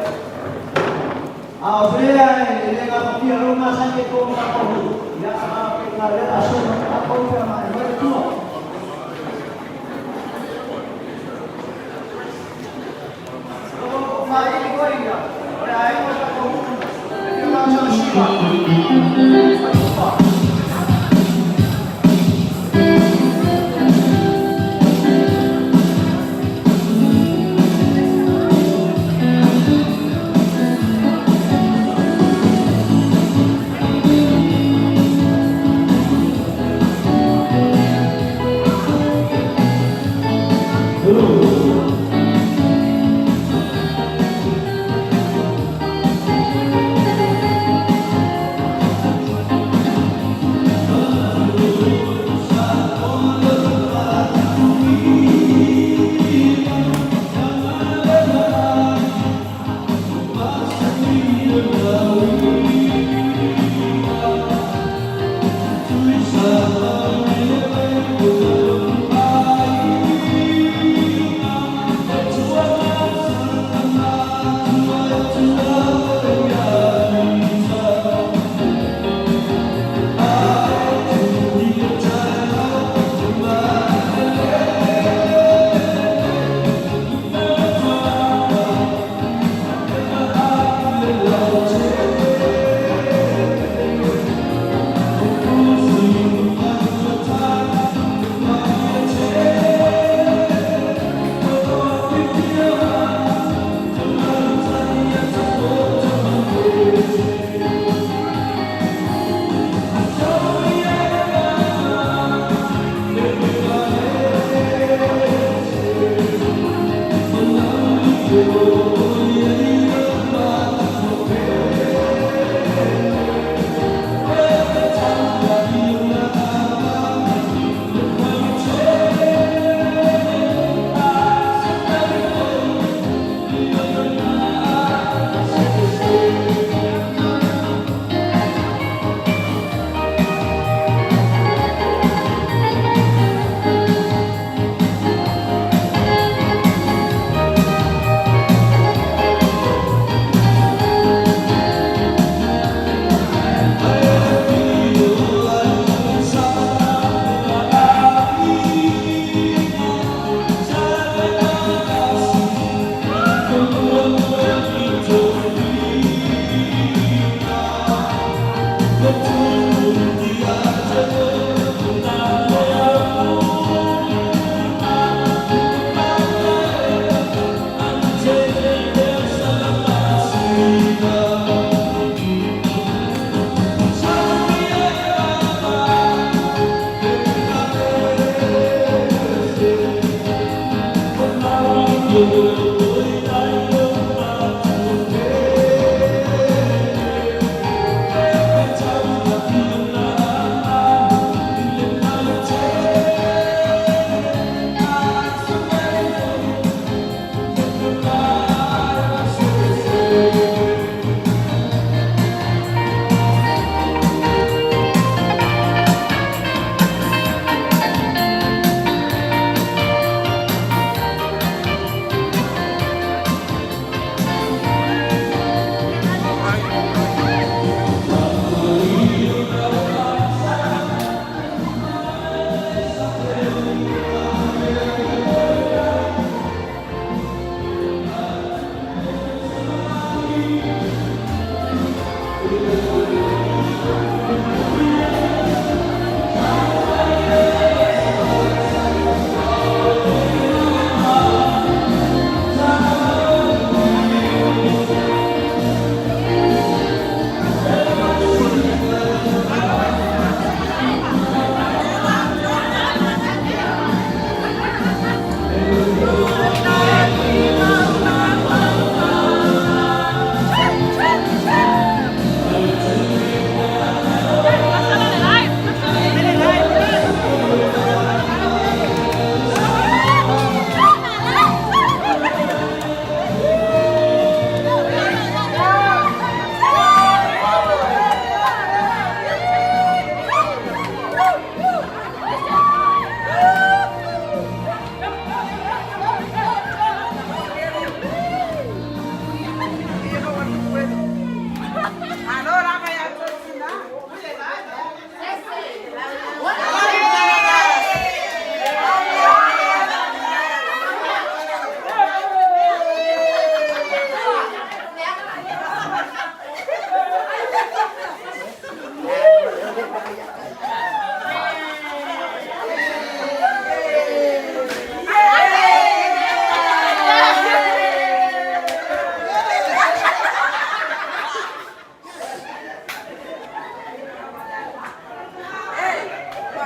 A o lea e le gafatia lou masani e tou tatou. Ia, a pe na lea aso ma tatou pe ma e mai tua. O mai ko ia. O le aiga o tatou. E ma sa siva.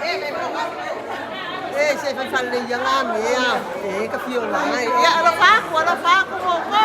E se fai fale ia ngā mea, e ka fio lai. Ia alofa aku, alofa aku mo ko.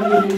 Yeah.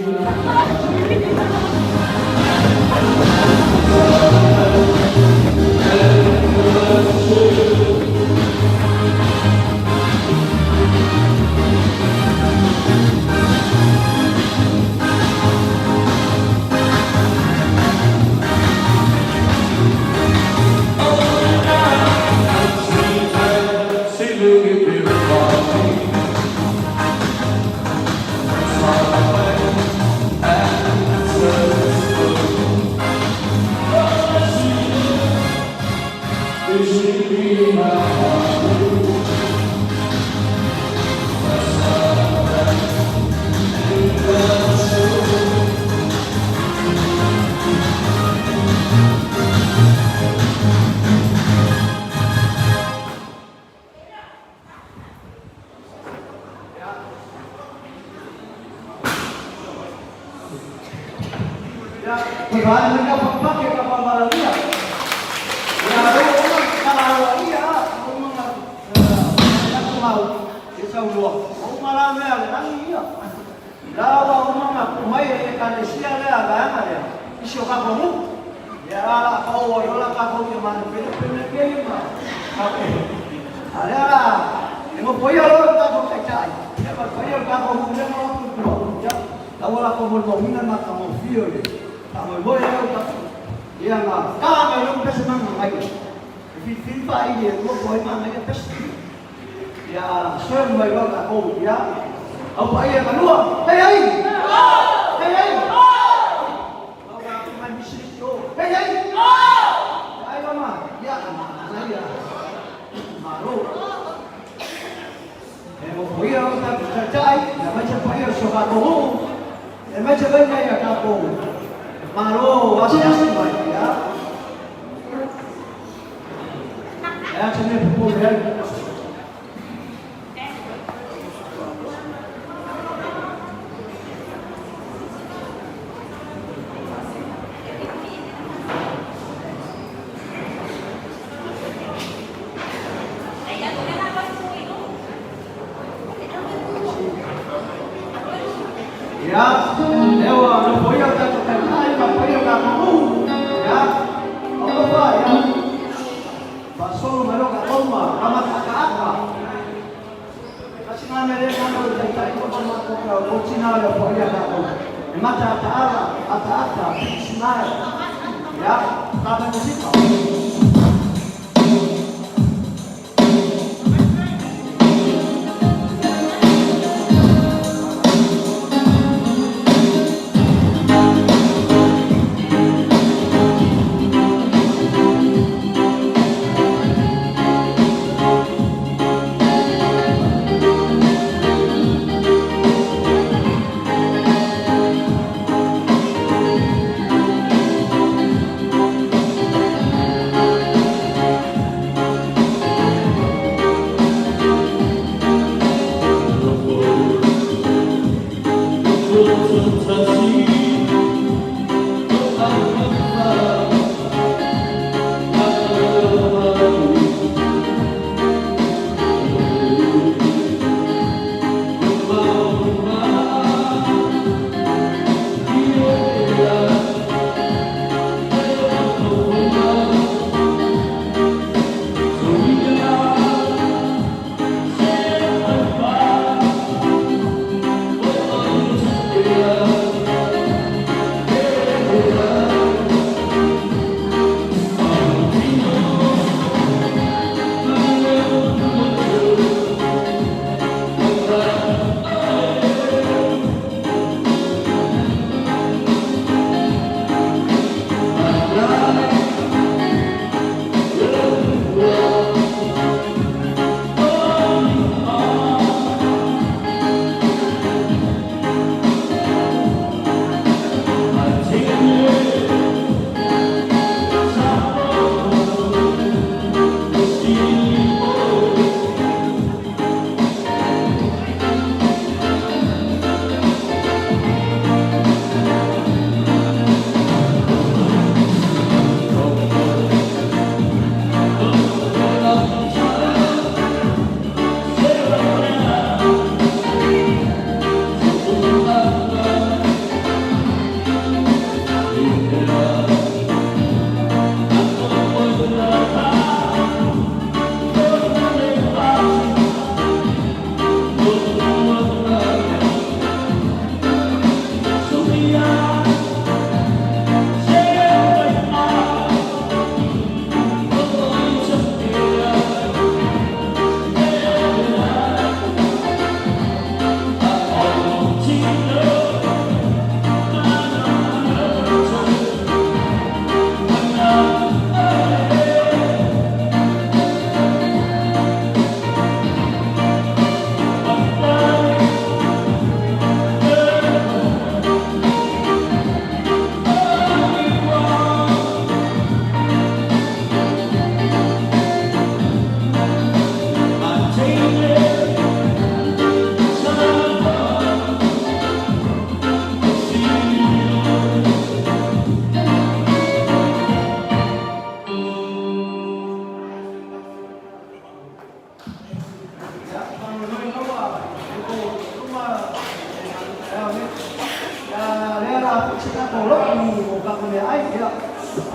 a se tatou lotu o tatou meaai, ia,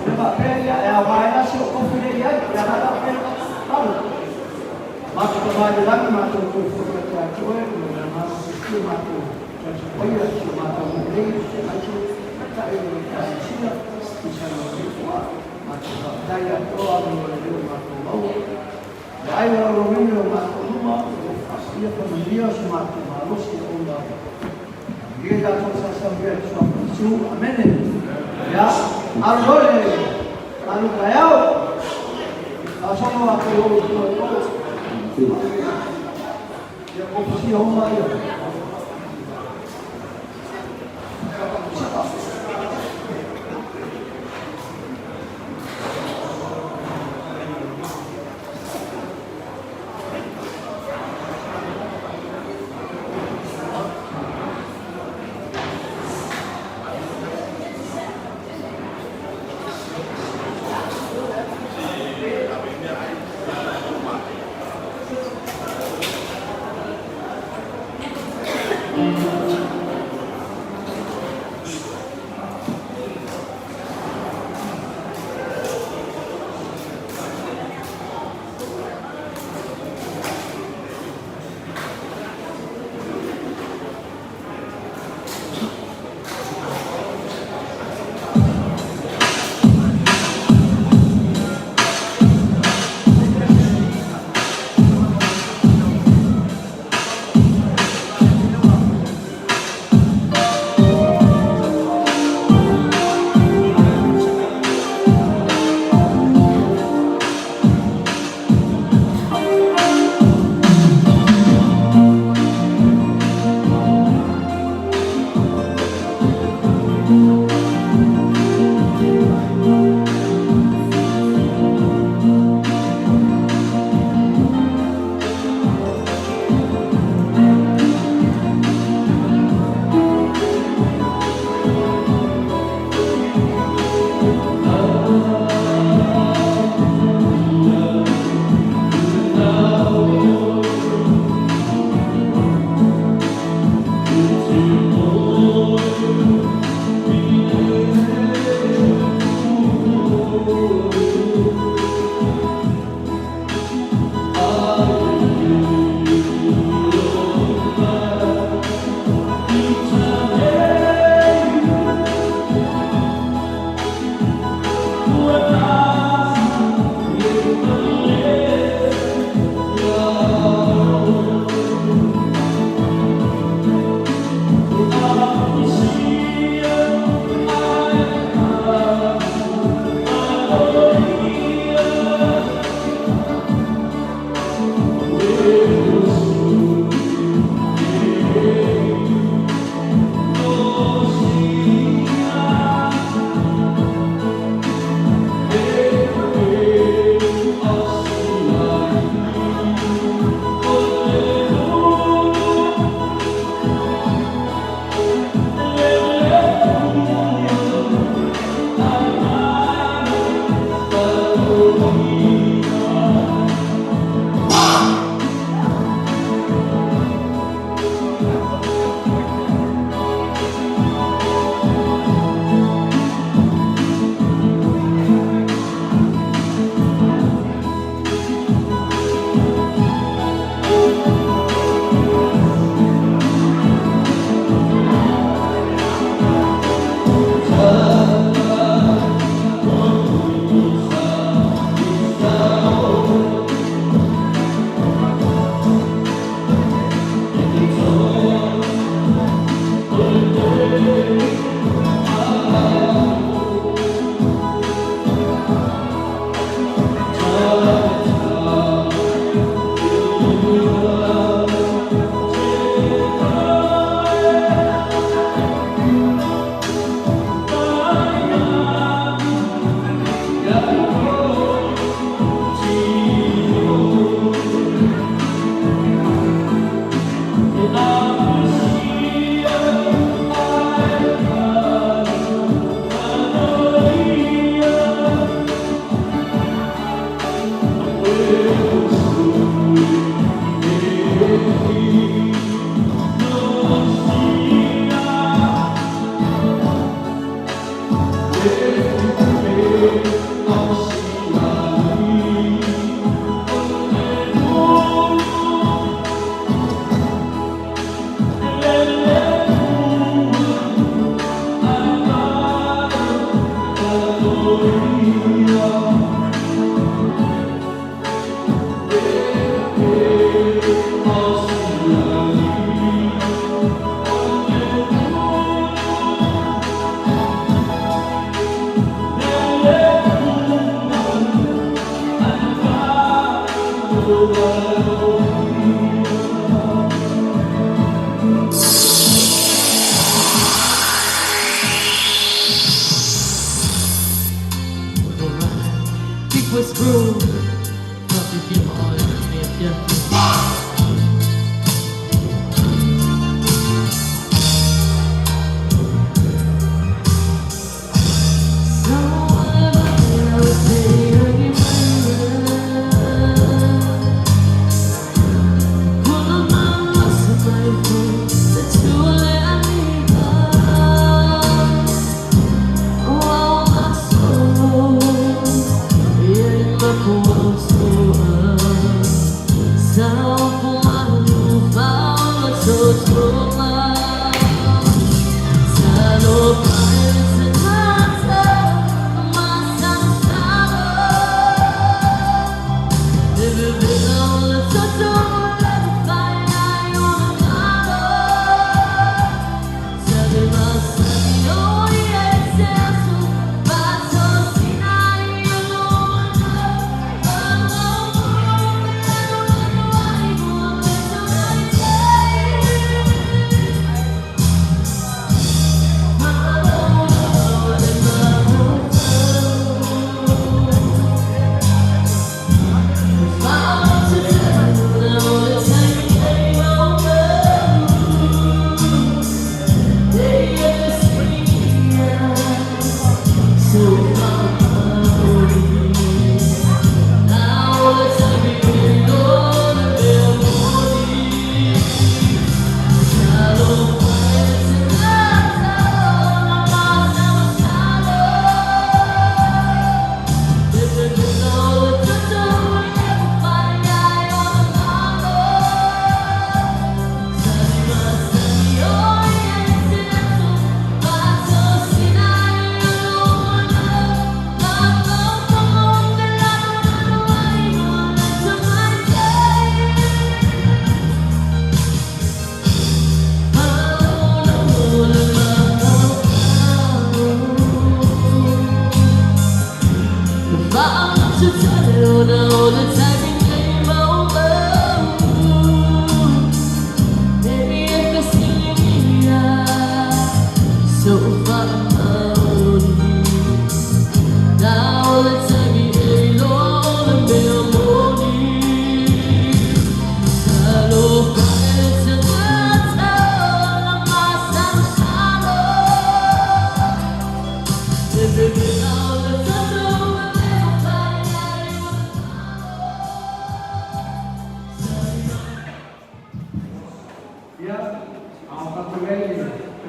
le faapea ia e aoga ai la si ou kofi lea i ai, ia na la faapea le tatou tatalo. Matou Tama i le Lagi, matou toe foi atu ia te Oe, o le agaga fiafia matou talisapaia i si o matou nuu nei, aemaise Taitai o le Ekalesia, tusa ai ma lenei foaa. Matou faafetai ia te Oe ona o le leo matou maua. Le ai o lau lauina i o matou luma, o lo o faapaia faamanuia so matou malosi e ona Ia tatou sausau ia i le Suafa o Iesu. Amene. Ia, alu loa le malu taeao. Faasolo atu i ou i tua i o. Ia, kofusia uma ia.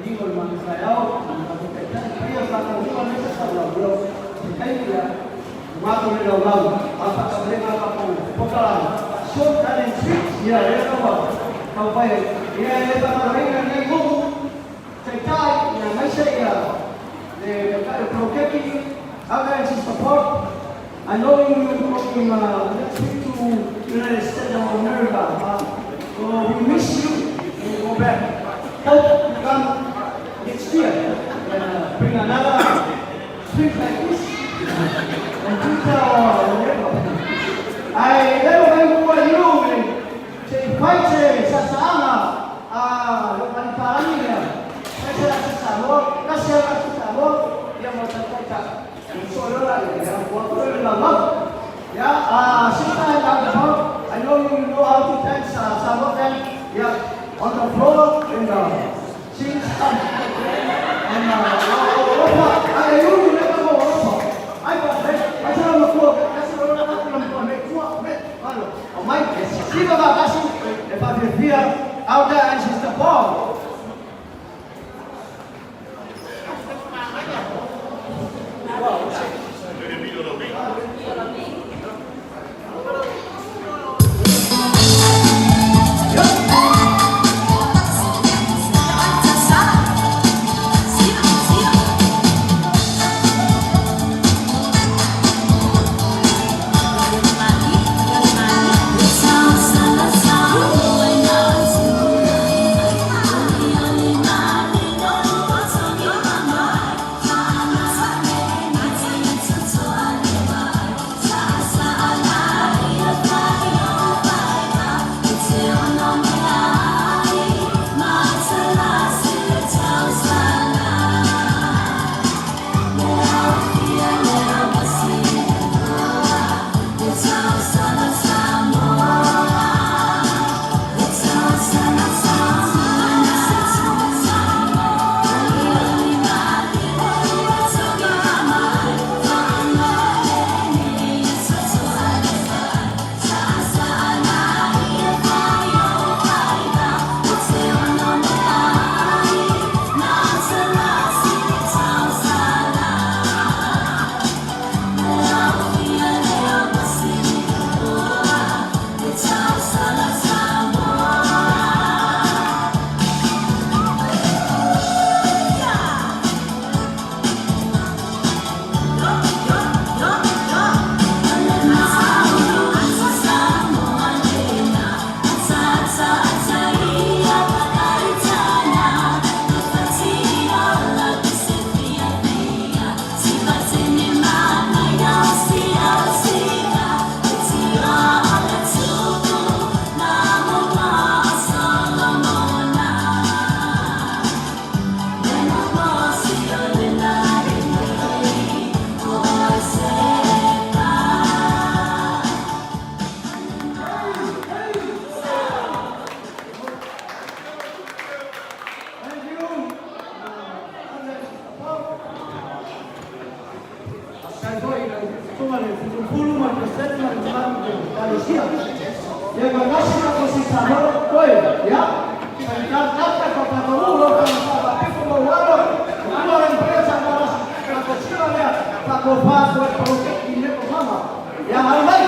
Ligo le manufaeao, ma taitai paia sa taunua le sa lau se taimi ia matou le laulau a faataulega tatou pokalai short and sweet ia le kaua taufai ia e faatauina nei nuu taitai ia maise ia le taitai o poloketi other and support. I know you will be going next week to United States of America. So we miss you when you go back. Hope you come next year and bring another trip like this on Twitter or whatever. Ai leo mai mua iu se fai se sasa'aga a le palipalagi lea fai se lasa Samoa kasi a lasa Samoa ia mo taitaita so'olola ia ua koe le laulau ia sister and Uncle, I know you know how to dance Samoa dance, yeah, on the floor and sing some and alofa ai ulu le ka mo alofa ai pa ai sa ma kua kasi lo na ka na me kua me alo o mai e siva va kasi e fa fia Elder and Sister Paul. Thank you. Elder and Sister Paul. Sai foi tuma le futupulu ma presidente ma le mamalu de Kalesia. Ia ka nasi na ko si Samoa koe, ya. Sa ta ta ko ta ko lo ka sa pa ko mo walo. Ano la empresa para la cocina lea pa ko pa ko ko ki le ko mama. Ya almai.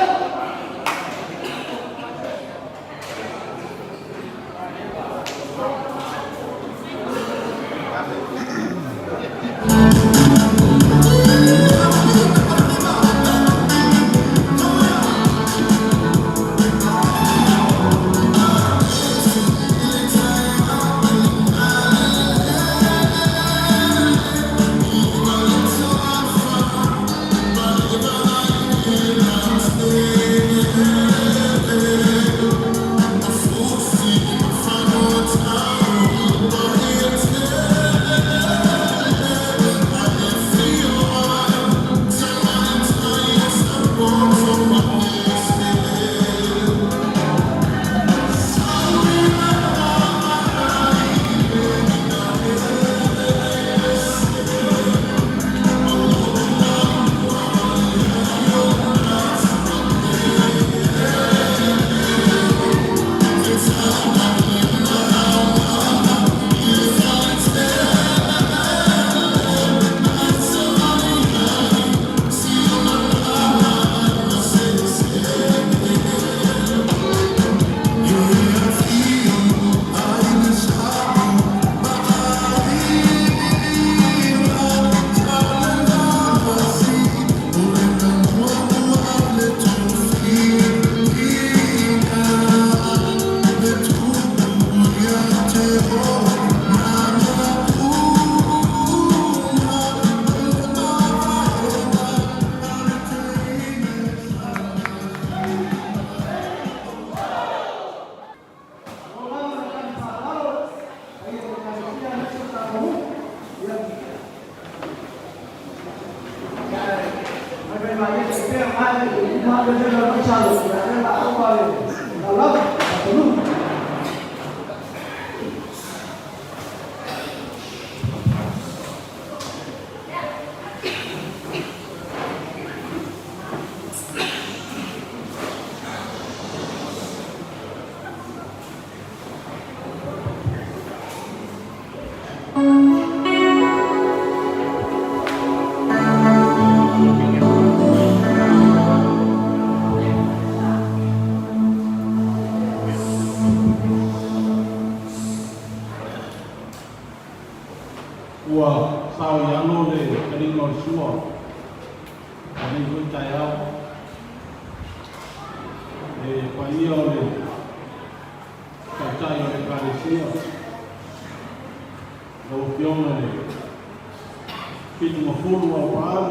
Ua sao i alo le taliga o le sua o lenei foi taeao. Le paia o le Taitai o le Ekalesia, lau Afioga i le Fitumafulu Aupaau,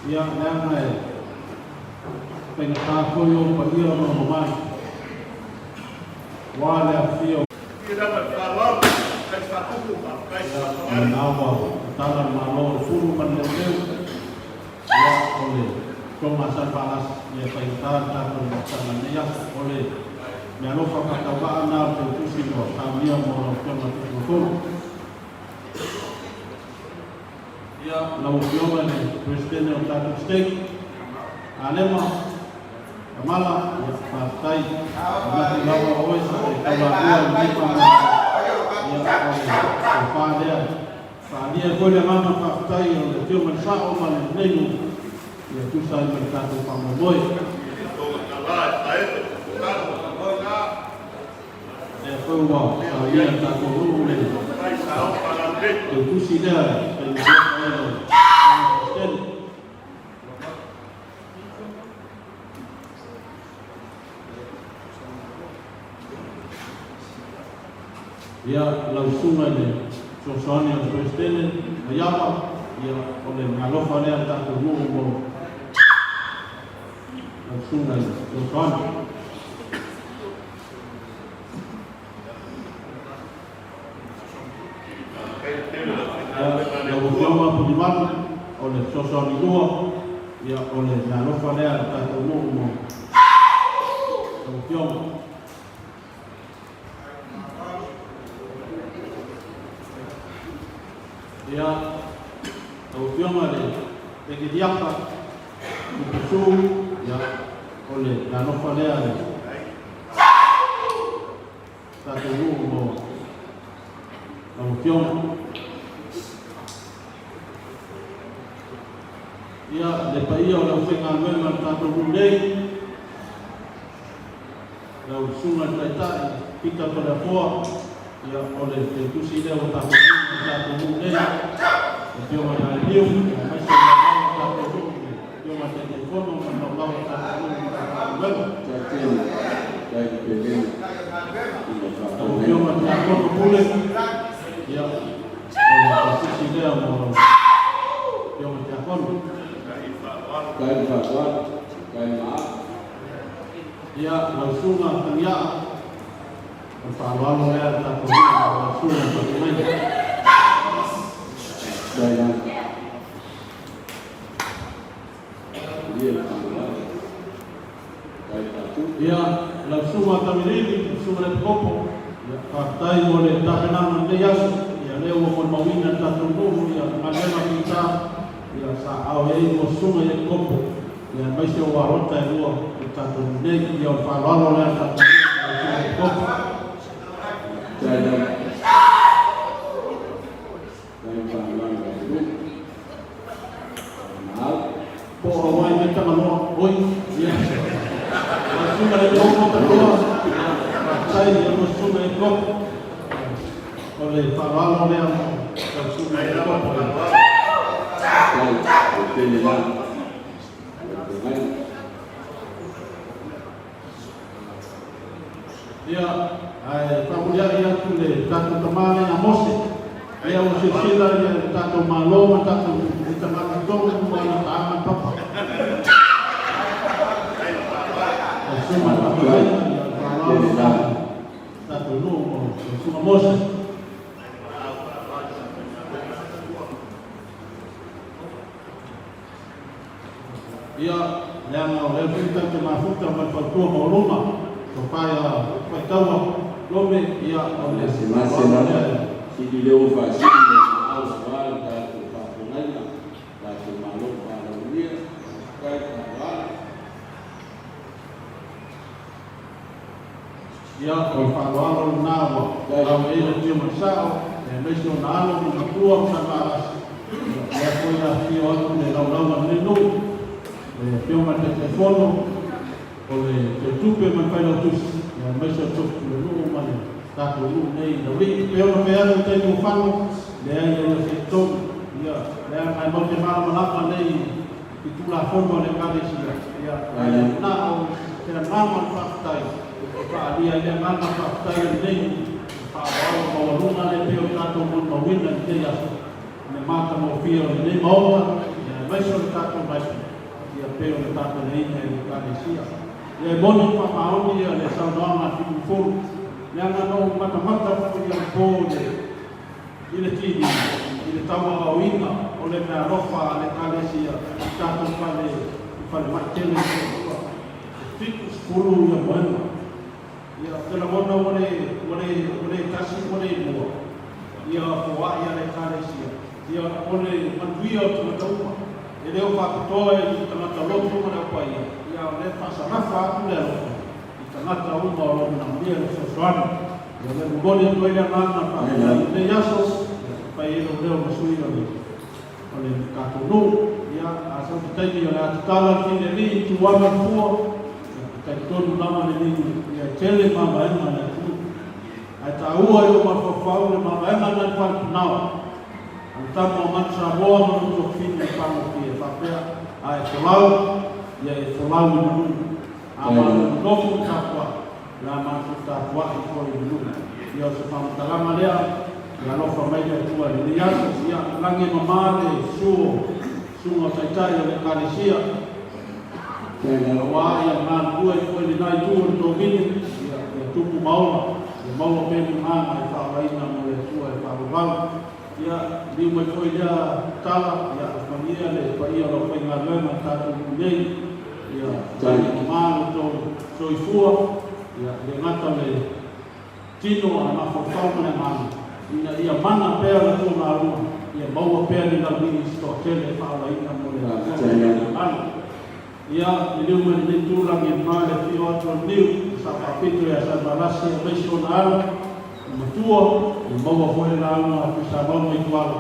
ia leaga e faigata foi ou paia ma mamalu, ua le afifio Ia, lena ua tatala le Malo o le Fulu ma le Leoleo, ia, o le Toga Salefaalasi, ia faigata le tatou mafutaga i lenei aso. O le meaalofa faatauvaa lena o le tautusi ua saunia mo lau Afioga i le Tufugafono. Ia, lau Afioga i le Peresetene o le tatou Stake, Alema, Kamala, ia, faafetai. Manatu lava o oe sa e taulamua i lenei faamoemoe. Ia, o le tofa lea. Faaalia ai foi le agaga faafetai o le Afioga i le Sao ma lenei nuu, ia tusa ai ma le tatou faamoemoe. Lea foi ua saunia e le tatou nuu le teutusi lea e faigaluega ai lau Afioga Peresetene. Ia, lau susuga i le fesoasoani a le Peresetene, Maiava, ia, o le meaalofa lea a le tatou nuu mo lau susuga i le fesoasoani. Lau Afioga Punimalu, o le fesoasoani lua, ia, o le meaalofa lea a le tatou nuu mo lau Afioga. Ia, lau Afioga i le Ekeriaka, Tupusu, ia, o le meaalofa lea a le tatou nuu mo lau Afioga. Ia, le paia o le aufaigaluega a le tatou nuu nei, lau Susuga i le Taitai, Peter Toleafoa, ia, o le teutusi lea ua tatou nuu ma le tatou nuu nei, le Afioga ia Eliu, aemaise o le laulau o le tatou nuu, le Afioga i le Taitaifono ma le laulau o le tatou nuu ma le Matagaluega. Lau Afioga i le Tiakono Pule, ia, o le teutusi lea mo lau Afioga i le Tiakono. Ia, lau Susuga Tagiaa, o le faaaloalo lea a le tatou nuu ma lau Susuga i le Faafeagaiga. Ia, lau Susuga Tamilili, lau Susuga Lepikopo, ia, faafetai mo le tapenaga o lenei aso. Ia, lea ua molimauina e le tatou nuu, ia, galuega fita, ia, sa ao i ai lua Susuga i Epikopo. Ia aemaise o Arota e lua i le tatou nuu nei. Ia o le faaaloalo lea a le tatou nuu ma lau Susuga Epikopo. Po o Hawaii mai Tagaloa, oi, ia. Lau Susuga i le Epikopo Tagaloa, ia, faafetai i lau Susuga i le Epikopo. O le faaaloalo lea mo lau Susuga i le Epikopo. Ia, ae faamuliai atu le tatou tama lea ia Mose, lea ua silasila ia le tatou Malo ma tatou i tagata tonu ma ana taaga i papa. Lau Susuga i le Faafeagaiga, ia faaaloalo le tatou nuu mo lau Susuga Mose. Ia, leaga o lea foi tatou te mafuta ma le fautua maualuga, tofa ia Faitaua Lome, ia, o le Masemase faaaloalo lava, lea. sili lea ua faasili le maau aua le tatou faafeagaiga, tatou Malo faalaunia, faafetai faaaloalo. Ia, o le faaaloalo lena ua lau i ai le afio mai sao, aemaise ona alo ma matua ma Salevalasi. Ia, o lea foi e afifio atu le laulau a lenei nuu, le Afioga i le Taitaifono, o le Toetupe ma le Failautusi, ia, aemaise o le Tofi Pulenuu ma le tatou nuu nei i Laulii. E pei ona fai atu i le taimi ua fano, leai e le o se totonu. Ia, leaga e matou te malamalama lelei i Tulafono a le Ekalesia, ia, ae na o se agaga o le faafetai e faaalia ai le agaga faafetai o lenei nuu, le faaaloalo maualuga lea pei ona tatou molimauina i lenei aso, i le matagofie o lenei Maota, ia, aemaise o le tatou Library, ia, pei ona tapenaina e le Ekalesia. Ia, e moni ma faamaoni le saunoaga a Filimufulu, leaga na ou matamata foi i anapo i le i le TV i le tauaoaoina o le meaalofa a le Ekalesia i tatou fale i falemai tele i Motootua. E 70 ia moega. Ia, ou te lagona ua le, ua le, ua le tasi ua le lua ia foai a le Ekalesia. Ia, o le manuia o tagata uma. E le o faapitoa i tagata lotu ma le Au Paia, ia a o lea e faasalafa atu le alofa i tagata uma o lo o manaomia le fesoasoani. Ia o lea e momoli atu ai le agaga faafetai i lenei aso, ia fai ai lou leo ma sui o le o le tatou nuu. Ia a sau se taimi o le a tatala le fili alii i Tuaga le fua, ia e talitonu lava lenei nuu, ia e tele mavaega a le atunuu. Ae taua i lou mafaufau le mavaega nai le fale punao a le tama o Manu Samoa ma lou tofini i le fagofie faapea, a e folau, ia e folau i le nuu. A matou nonofo ma tapuai, o le a matou tapuai foi i le nuu. Ia o se faamatalaga lea, ia alofa mai le Atua i lenei aso. Ia lagi e mama le susu o Susuga o Taitai o le Ekalesia, aua ia galulue foi i lena itu o le tovine, ia, ia tupu ma ola, ia maua pea ni agaga e faaolaina mo le Atua e faaauau. Ia, liu mai foi lea tala, ia alofagia le paia o le aufaigaluega o le tatou nuu nei, ia tali mama lo outou soifua, ia le gata o le tino a le mafaufau ma le agaga, ina ia mana pea la outou galuega, ia maua pea ni laulii se toatele e faaolaina mo le Atua ma le agaga. Ia, liliu mai lenei itu lagi e ma le afio atu o le niu, o Sa Faapito ia Salevalasi aemaise ona alo, le matua, ia maua foi le lauga a Tuisamau ma Ituala,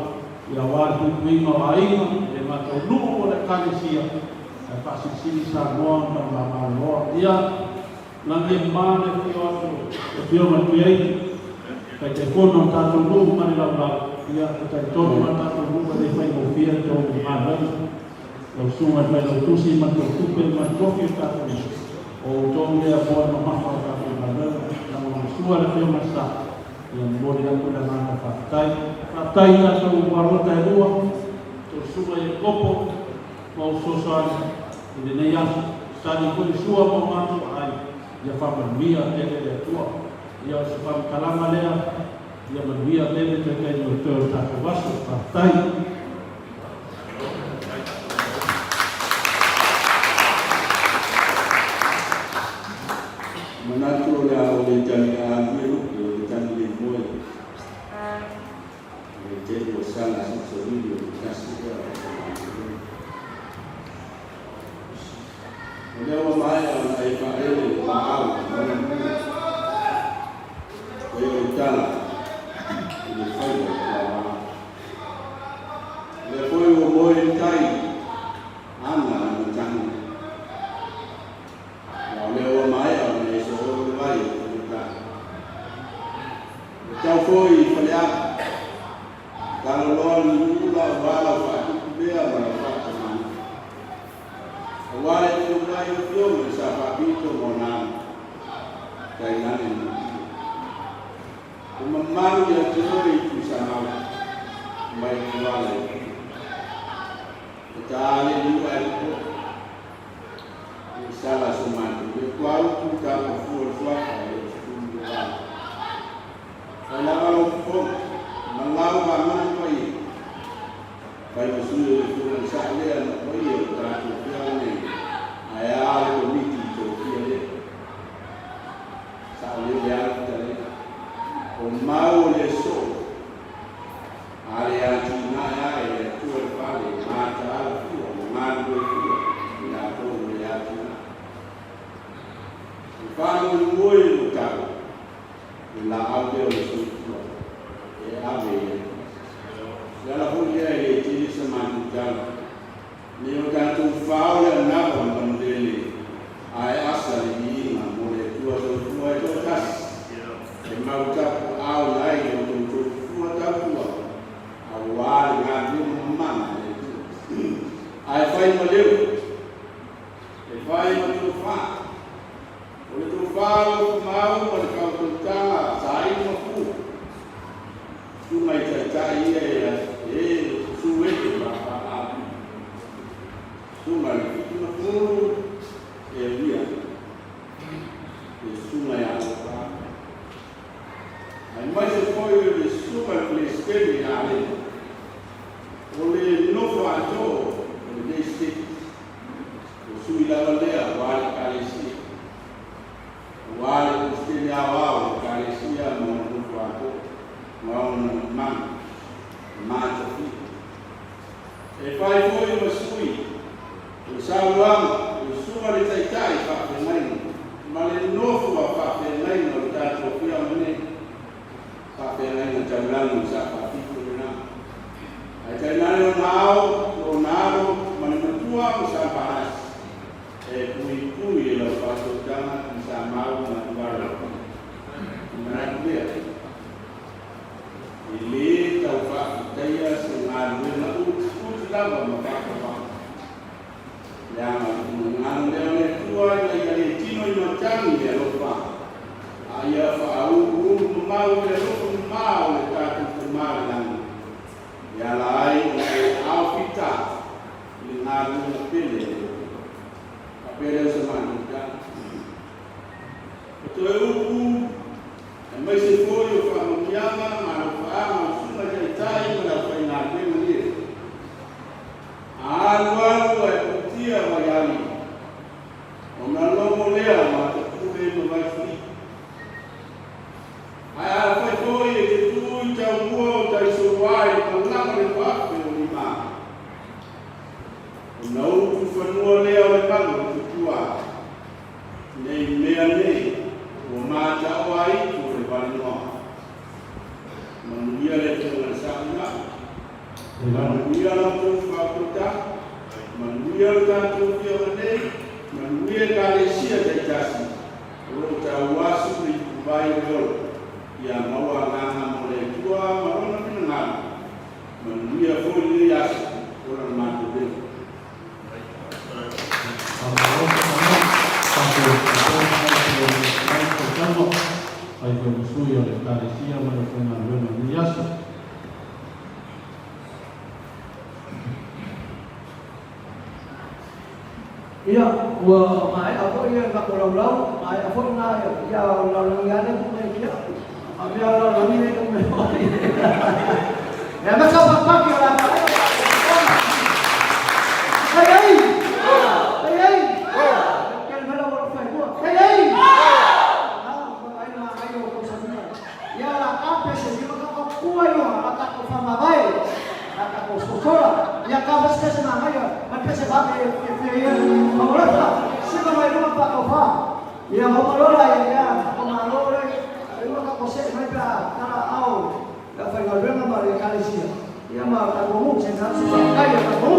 ia aua le puipuiga o aiga, le matou nuu o le Ekalesia, ae faasilisili Samoa ma le va-Maloloa. Ia, lagi e ma le afio atu o le Afioga i le Tuiaiti, Taitaifono o le tatou nuu ma le laulau, ia, e talitonu lava le tatou nuu e le faigofie le tou galuega. Lau Susuga i le Failautusi ma le Toetupe ma le tofi o le tatou nuu, o outou lea moa le mamafa o le tatou galuega. Lagolagosua le Afioga i le Sa, ia momoli atu le agaga faafetai. Faafetai i tatou palota e lua, tou Susuga Iakopo ma ou fesoasoani i lenei aso. Tali foi le sua ma o matou aai, ia faamanuia tele le Atua. Ia o se faamatalaga lea, ia manuia tele toe taimi o toe o le tatou aso. Faafetai. Manatu o le a ou le tali aafia lupe o le tali le moe. O le tele o sala sisolili o le tasi lea o le matou. O lea ua maea ona e faaele i maau ma le mua. Koe o le tala i le faiva i tuaoa. O lea foi ua moe le tai ana le matagi. A o lea ua maea ona e soolo le vai o Tagata. Ua tau foi i Faleata, talo loa le ula aua lau faatupu lea ma lau faatamala. Aua le afio mai o Afioga i Sa Faapito ma ona alo, tainane le matua. Ua mamalu ia te oe i Tuisamau mai Tuala i Apia. E ta le liu ae popoe. E sala so matou le tuautu ta mafua le suafa e le o se tuli o vale. Fai lava lau fofoga, ma lau vagana paia. Fai ma sui o le Afioga i le Sa lea na paia o le tatou afioaga nei. A le atinae ae e le Atua le fale, e mataala fua ma galulue fua i latou o le atinae. E faamoemoe i lo tau, le laau lea o le soifua e ave i le Atua. O le ala foi lea e le tele sa matou tala, ne i o tatou fao le anava ma manulele, ae asa le viiga mo le Atua soifua e toatasi, e mau tapuaau i ai lo outou soifua tautua aua le galuega mamana a le Atua. Ae fai ma leo, e fai ma tofa. O le tofa o lou mau ma le faautautaga saili ma fua. Susuga i taitai ia e susu ese ma faa-Api. Susuga i le Fitu na Pulu e uia. Le susuga ia Alofa. Aemaise foi o le susuga i le Peresetene ia Alena. O le nofo a too o lenei Setete. O sui lava lea aua le Ekalesia, aua le Peresetene Aoao o le Ekalesia ma ona nofo a too, ma ona mana matafia. E fai foi ma sui o le saunoaga o le Susuga i le Taitai Faafeagaiga ma le nofo a faafeagaiga o le tatou afioaga nei. Faafeagaiga taulagi o Sa Faapito lena. Ae tainane ona ao, ona alo ma le matua o Sa Palasi e puipui e lau faasotaga i sa mau ma tuala o I manatu lea, e lē tau faafetaia se galuega utiuti lava ma faatauvaa. Leaga o le finagalo lea o le Atua ina ia le tino i matagi le alofa, a ia faauluulu mamau i le alofa mamā o le tatou Tama i le lagi, e ala ai ona e aofita i le galuega pele a le Atua. Faapea lea o se matou tala. O toe upu, aemaise foi o faamanuiaga ma alofaaga o Susuga i Taitai ma le aufaigaluega ia. A alu alu ae putia vaiali, ona logo lea ma tapule ma vaifilipi. Ae afai foi e te tu i taumua o taisoloa i malaga le vaafe o lima, ona utu fanua lea o le malu o tutua, nei mea nei ua mataoa itu o le valenoa. Manuia le Afioga i le Sa'o. Manuia la outou faautautaga, manuia lo tatou afioaga nei, manuia Ekalesia taitasi o lo o tauasu le ipuvai o le ola, ia maua agaga mo le Atua ma Lona finagalo. Manuia foi lenei aso, ola le matou leo. Faamalo saunoa, tatou faatoa mai tautaua, fai foi ma sui o le Ekalesia ma le aufaigaluega i lenei aso. Ia, ua maea foi le matou laulau, maea foi na ia lalolagi lava lea tuu mai kia. A mea o lalolagi lea tuu mai foi. Ia ma sa papaki o la maea o tatou Kai ai! Kai ai! Kele mai lau alofa e lua. Kai ai! Ah, ai na ai o kau samina. Ia la ka pese ni ka ka kua yo la ka ko fa mavae. La ka ko sosola. Ia ka mas pese na ngai ma pese ba e e e ia. Ma ora fa. Se ma mai luma pa ko fa. Ia ma lola ia ia ko ma lo le. E luma ka ko se mai pa ka au. Ka fai galuega ma le ekalesia. Ia ma ka ko se na se kai ka ko.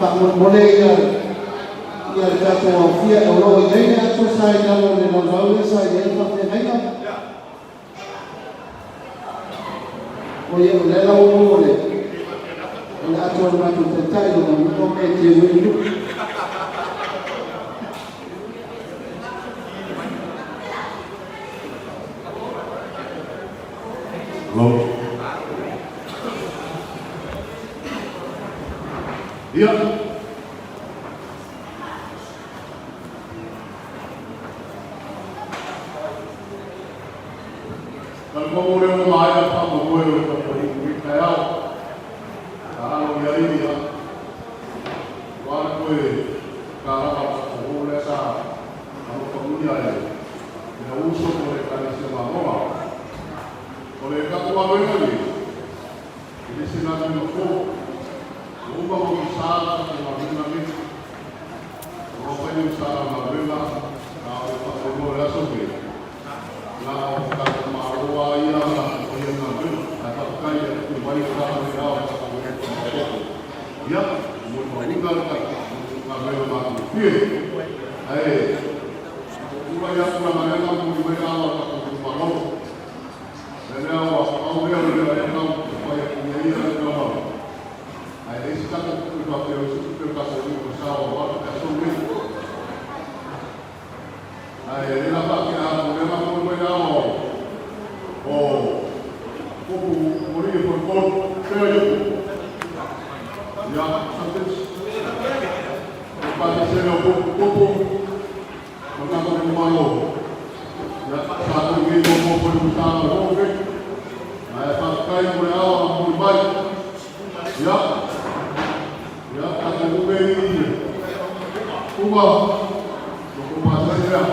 Faamolemole ia ia le tatou aofia o lo o i ai le ato sa i lalo o le laulau lea sa i ai le faafeagaiga. O ia o lea la ua maua le o le ato a le matou taitai lona uiga o mea e te ui i luga. Hello. Ia. Na le maua lea ua maea faamoemoe o le tapuaiga i lenei taeao. Sa alo i ai ia aua le toe tatalaga o le tatou hall lea sa alofagia e le au uso po o le Ekalesia Malola. O le tatou galuega lenei, e le se galuega fou. Ua uma ona utusa le tatou galuega lenei. Ua mafai ona utusa le galuega a o le faamoemoe o le aso lenei, na o tatou Malo lava ia na tatou faia le galuega. Ae faafetai i le tuuina mai o tatou i ao tatou galuega faaopoopo. Ia, molimauina le galuega matagofie. Ae tulai atu leaga o lea na momoli mai ala o le tatou itumalo. O le mea ua pau lea o le mea lea na taumafai atu i ai ia le laulau. Ae leai se tatou tupe faapea o se tupe o le tatou nuu e sao aua le aso lenei. Ae le la faatea atu o lea na momoli mai ala o o Kupu Moli e Folikoli. Pea Iuku. Ia, Santis. O Patasele o Kupu Kupu. O tatou itumalo, ia, sa toe nei muamua foi le musana o le Hope, ae faafetai mo le awa na momoli mai. Ia, ia, tatou ume i uma, o ko pasese lea,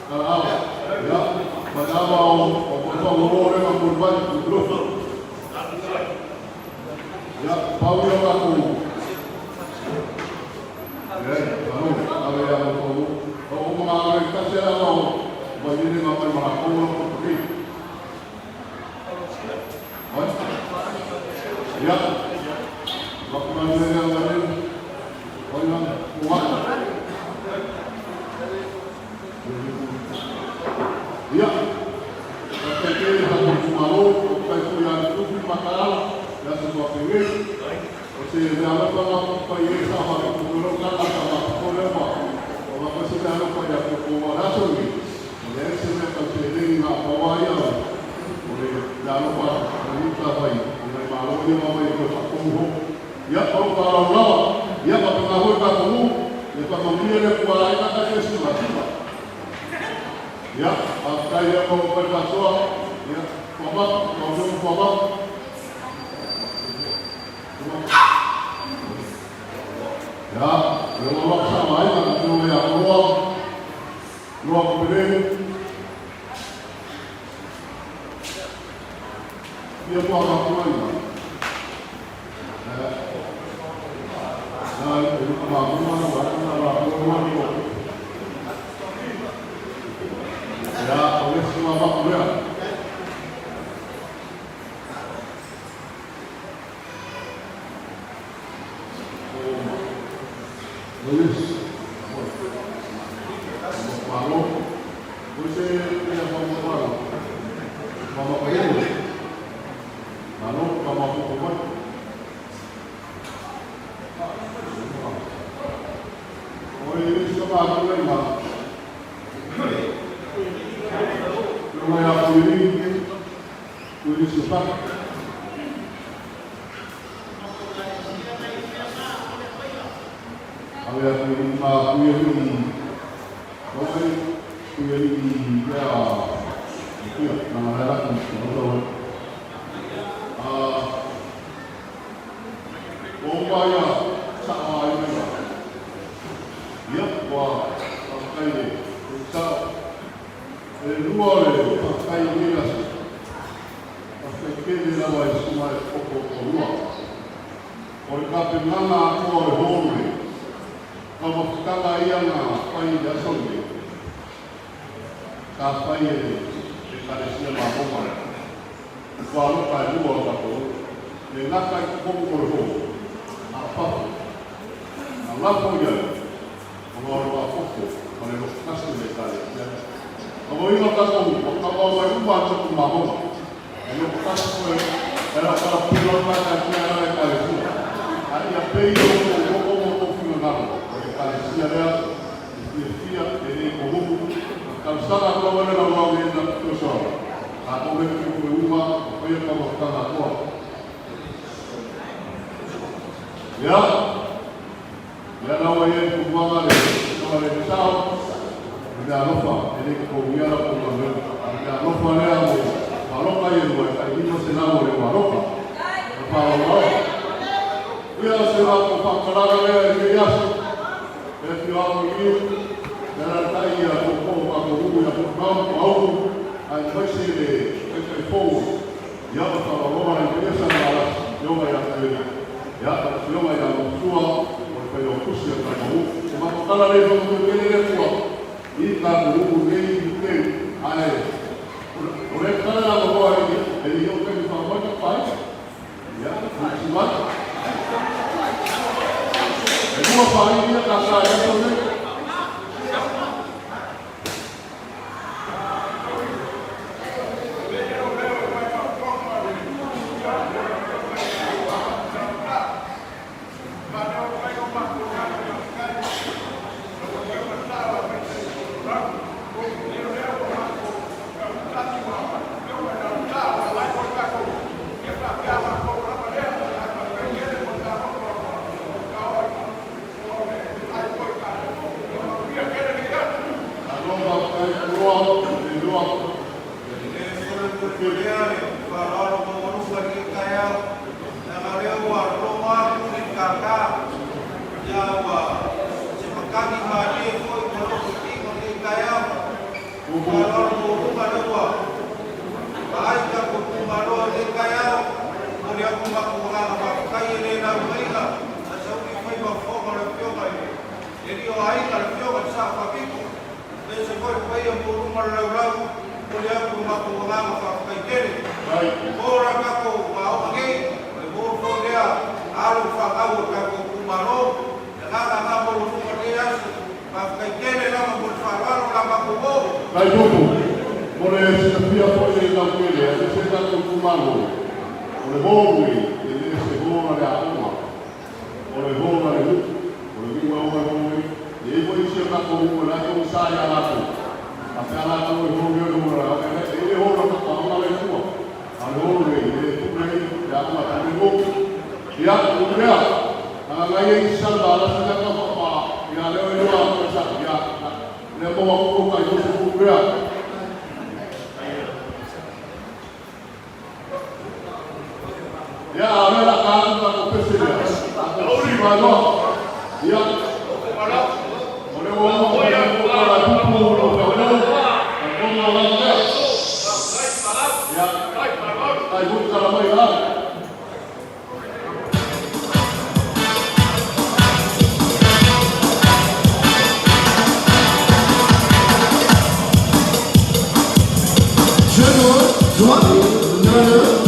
kala awa. Ia, ma le awa o, o ko whauroro lea na momoli mai, i lofa. Ia, pau ia o tatou, Ia, faafetai tele i tatou itumalo, faafetai foi ia Tutufi ma Mataala i aso faapenei. O se mea alofa lena ua fai ai sa faapito lou tala sa faapito lea ua avatu ai se mea alofa ia te outou aua o le aso lenei e leai se mea tau seleni na o pau lava ia o le mea alofa o le nuu sa fai i nai malo ia ma aumai e toe faatonu hou. Ia, o lou faaaloalo lava. Ia, faapena foi le tatou nuu, ia faamanuia le Atua ai tata ia sina sina. Ia, faafetai lea ua oo mai le faasoa. Ia, Fuamatu, lau Afioga Fuamatu. Ia, le ua loa sa vaaiga na afioga ia Toloa, Loa Kopelele. Ia Fuamatu ai. Na, e luka mamua na vaaiga na la loa loa. Ia, o le isi mamatu lea. Ave atu i ma kui alii Oi, kui alii ia ia na ngā rā ki te roto. O mai a sa ai mai. Ia, ua whakakai le sao. E lua o le whakakai i nei aso. Whakakai tele rawa i suma e poko o lua. O le tapenaga atoa o le hōro nei, taumafataga ia na fai i le aso lenei, sa fai e le Ekalesia Māhoma i palota e lua o tatou, le gata i totonu o le hōro, a o fafo. Malafo ia, ona o le vafofo, ma le lofotasi o le ekalesia. Amoina tatou, o kama mai uma a tatou mamoga. E lofotasi koe, e la kala pula o ekalesia la ekalesia. A ia pei o o o o o finagalo, o le ekalesia lea, e fiafia, e le kohumu, talosaga atu lava le laulau i ena fesoasoani. Tatou le tupe uma, o faia taumafataga atoa. Ia, lea la ua i ai le fuafuaga le sola le sao, o le mea alofa, e le totogia la tou galuega. A o le mea alofa lea mo maloka ia lua e tai 500 o le maloka. O le faaaloalo. Ia, o se matou faamatalaga lea i lenei aso. E afio atu i i, le alaalatai ia tootoo o matou nuu ia Putumau, Maunu, aemaise le taitai fou ia o le faaaloaloga le paia sa malasi, afioga ia Tuieli, ia ma le afioga ia Maposua, o le failautusi a le tatou nuu. Se matou tala lea i faamanuia tele le Atua i tatou nuu i lenei nei, ae o le tala la manoa e le i oo taimi faamai ta pai. Ia, tulisi mai. E lua faaili ia tasa i aso nei. Malo faafetai Puloa, le iloa. E lea le faaaloalo maualuga i lenei taeao, leaga o lea ua logo atu le kākā, ia ua se matagi malie foi ma lou tino i lenei taeao. Faaaloalo maualuga lea ua vaai tatou itumalo i lenei taeao, momoli atu le matou agaga faafetai e le lau maina na sauni faiva fofoga o le Afioga i le alii o aiga, le Afioga i le Sao Faapito, aemaise foi le paia maualuga o le laulau, momoli atu le matou agaga faafetai tele. Mo la tatou aoga nei, o le mo foi lea alo ma fanau o le tatou itumalo, le agaga na maualuga i lenei aso. Faafetai tele lava mo le faaaloalo la matou o. Nai tupu, mo le silafia foi e lautele, aemaise tatou itumalo, o le hall nei, e le se hall a le aoga, o le hall a le nuu, o le nuu e ona i hall nei. E i ai foi isi o tatou nuu o la e togisa ia latou, a pe a latou e hall nei o le hall a le aoga, e i ai le hall a tatou aoga la i tua. A o le hall nei, e le tuu nei le aoga e le nuu. Ia, ulu lea, na i ai isi salvalasi lea tau faapaa, ia lea o lua sa, ia, lea maua atu kou tai 20 lea. Ia, a o lea la ka atu tatou pese lea. Tatou siva loa. Ia, o le ua uma o le ua la tupu o lo whanau, a kono o lava lea. Ia, tai hui tala mai la. Jeune, droite,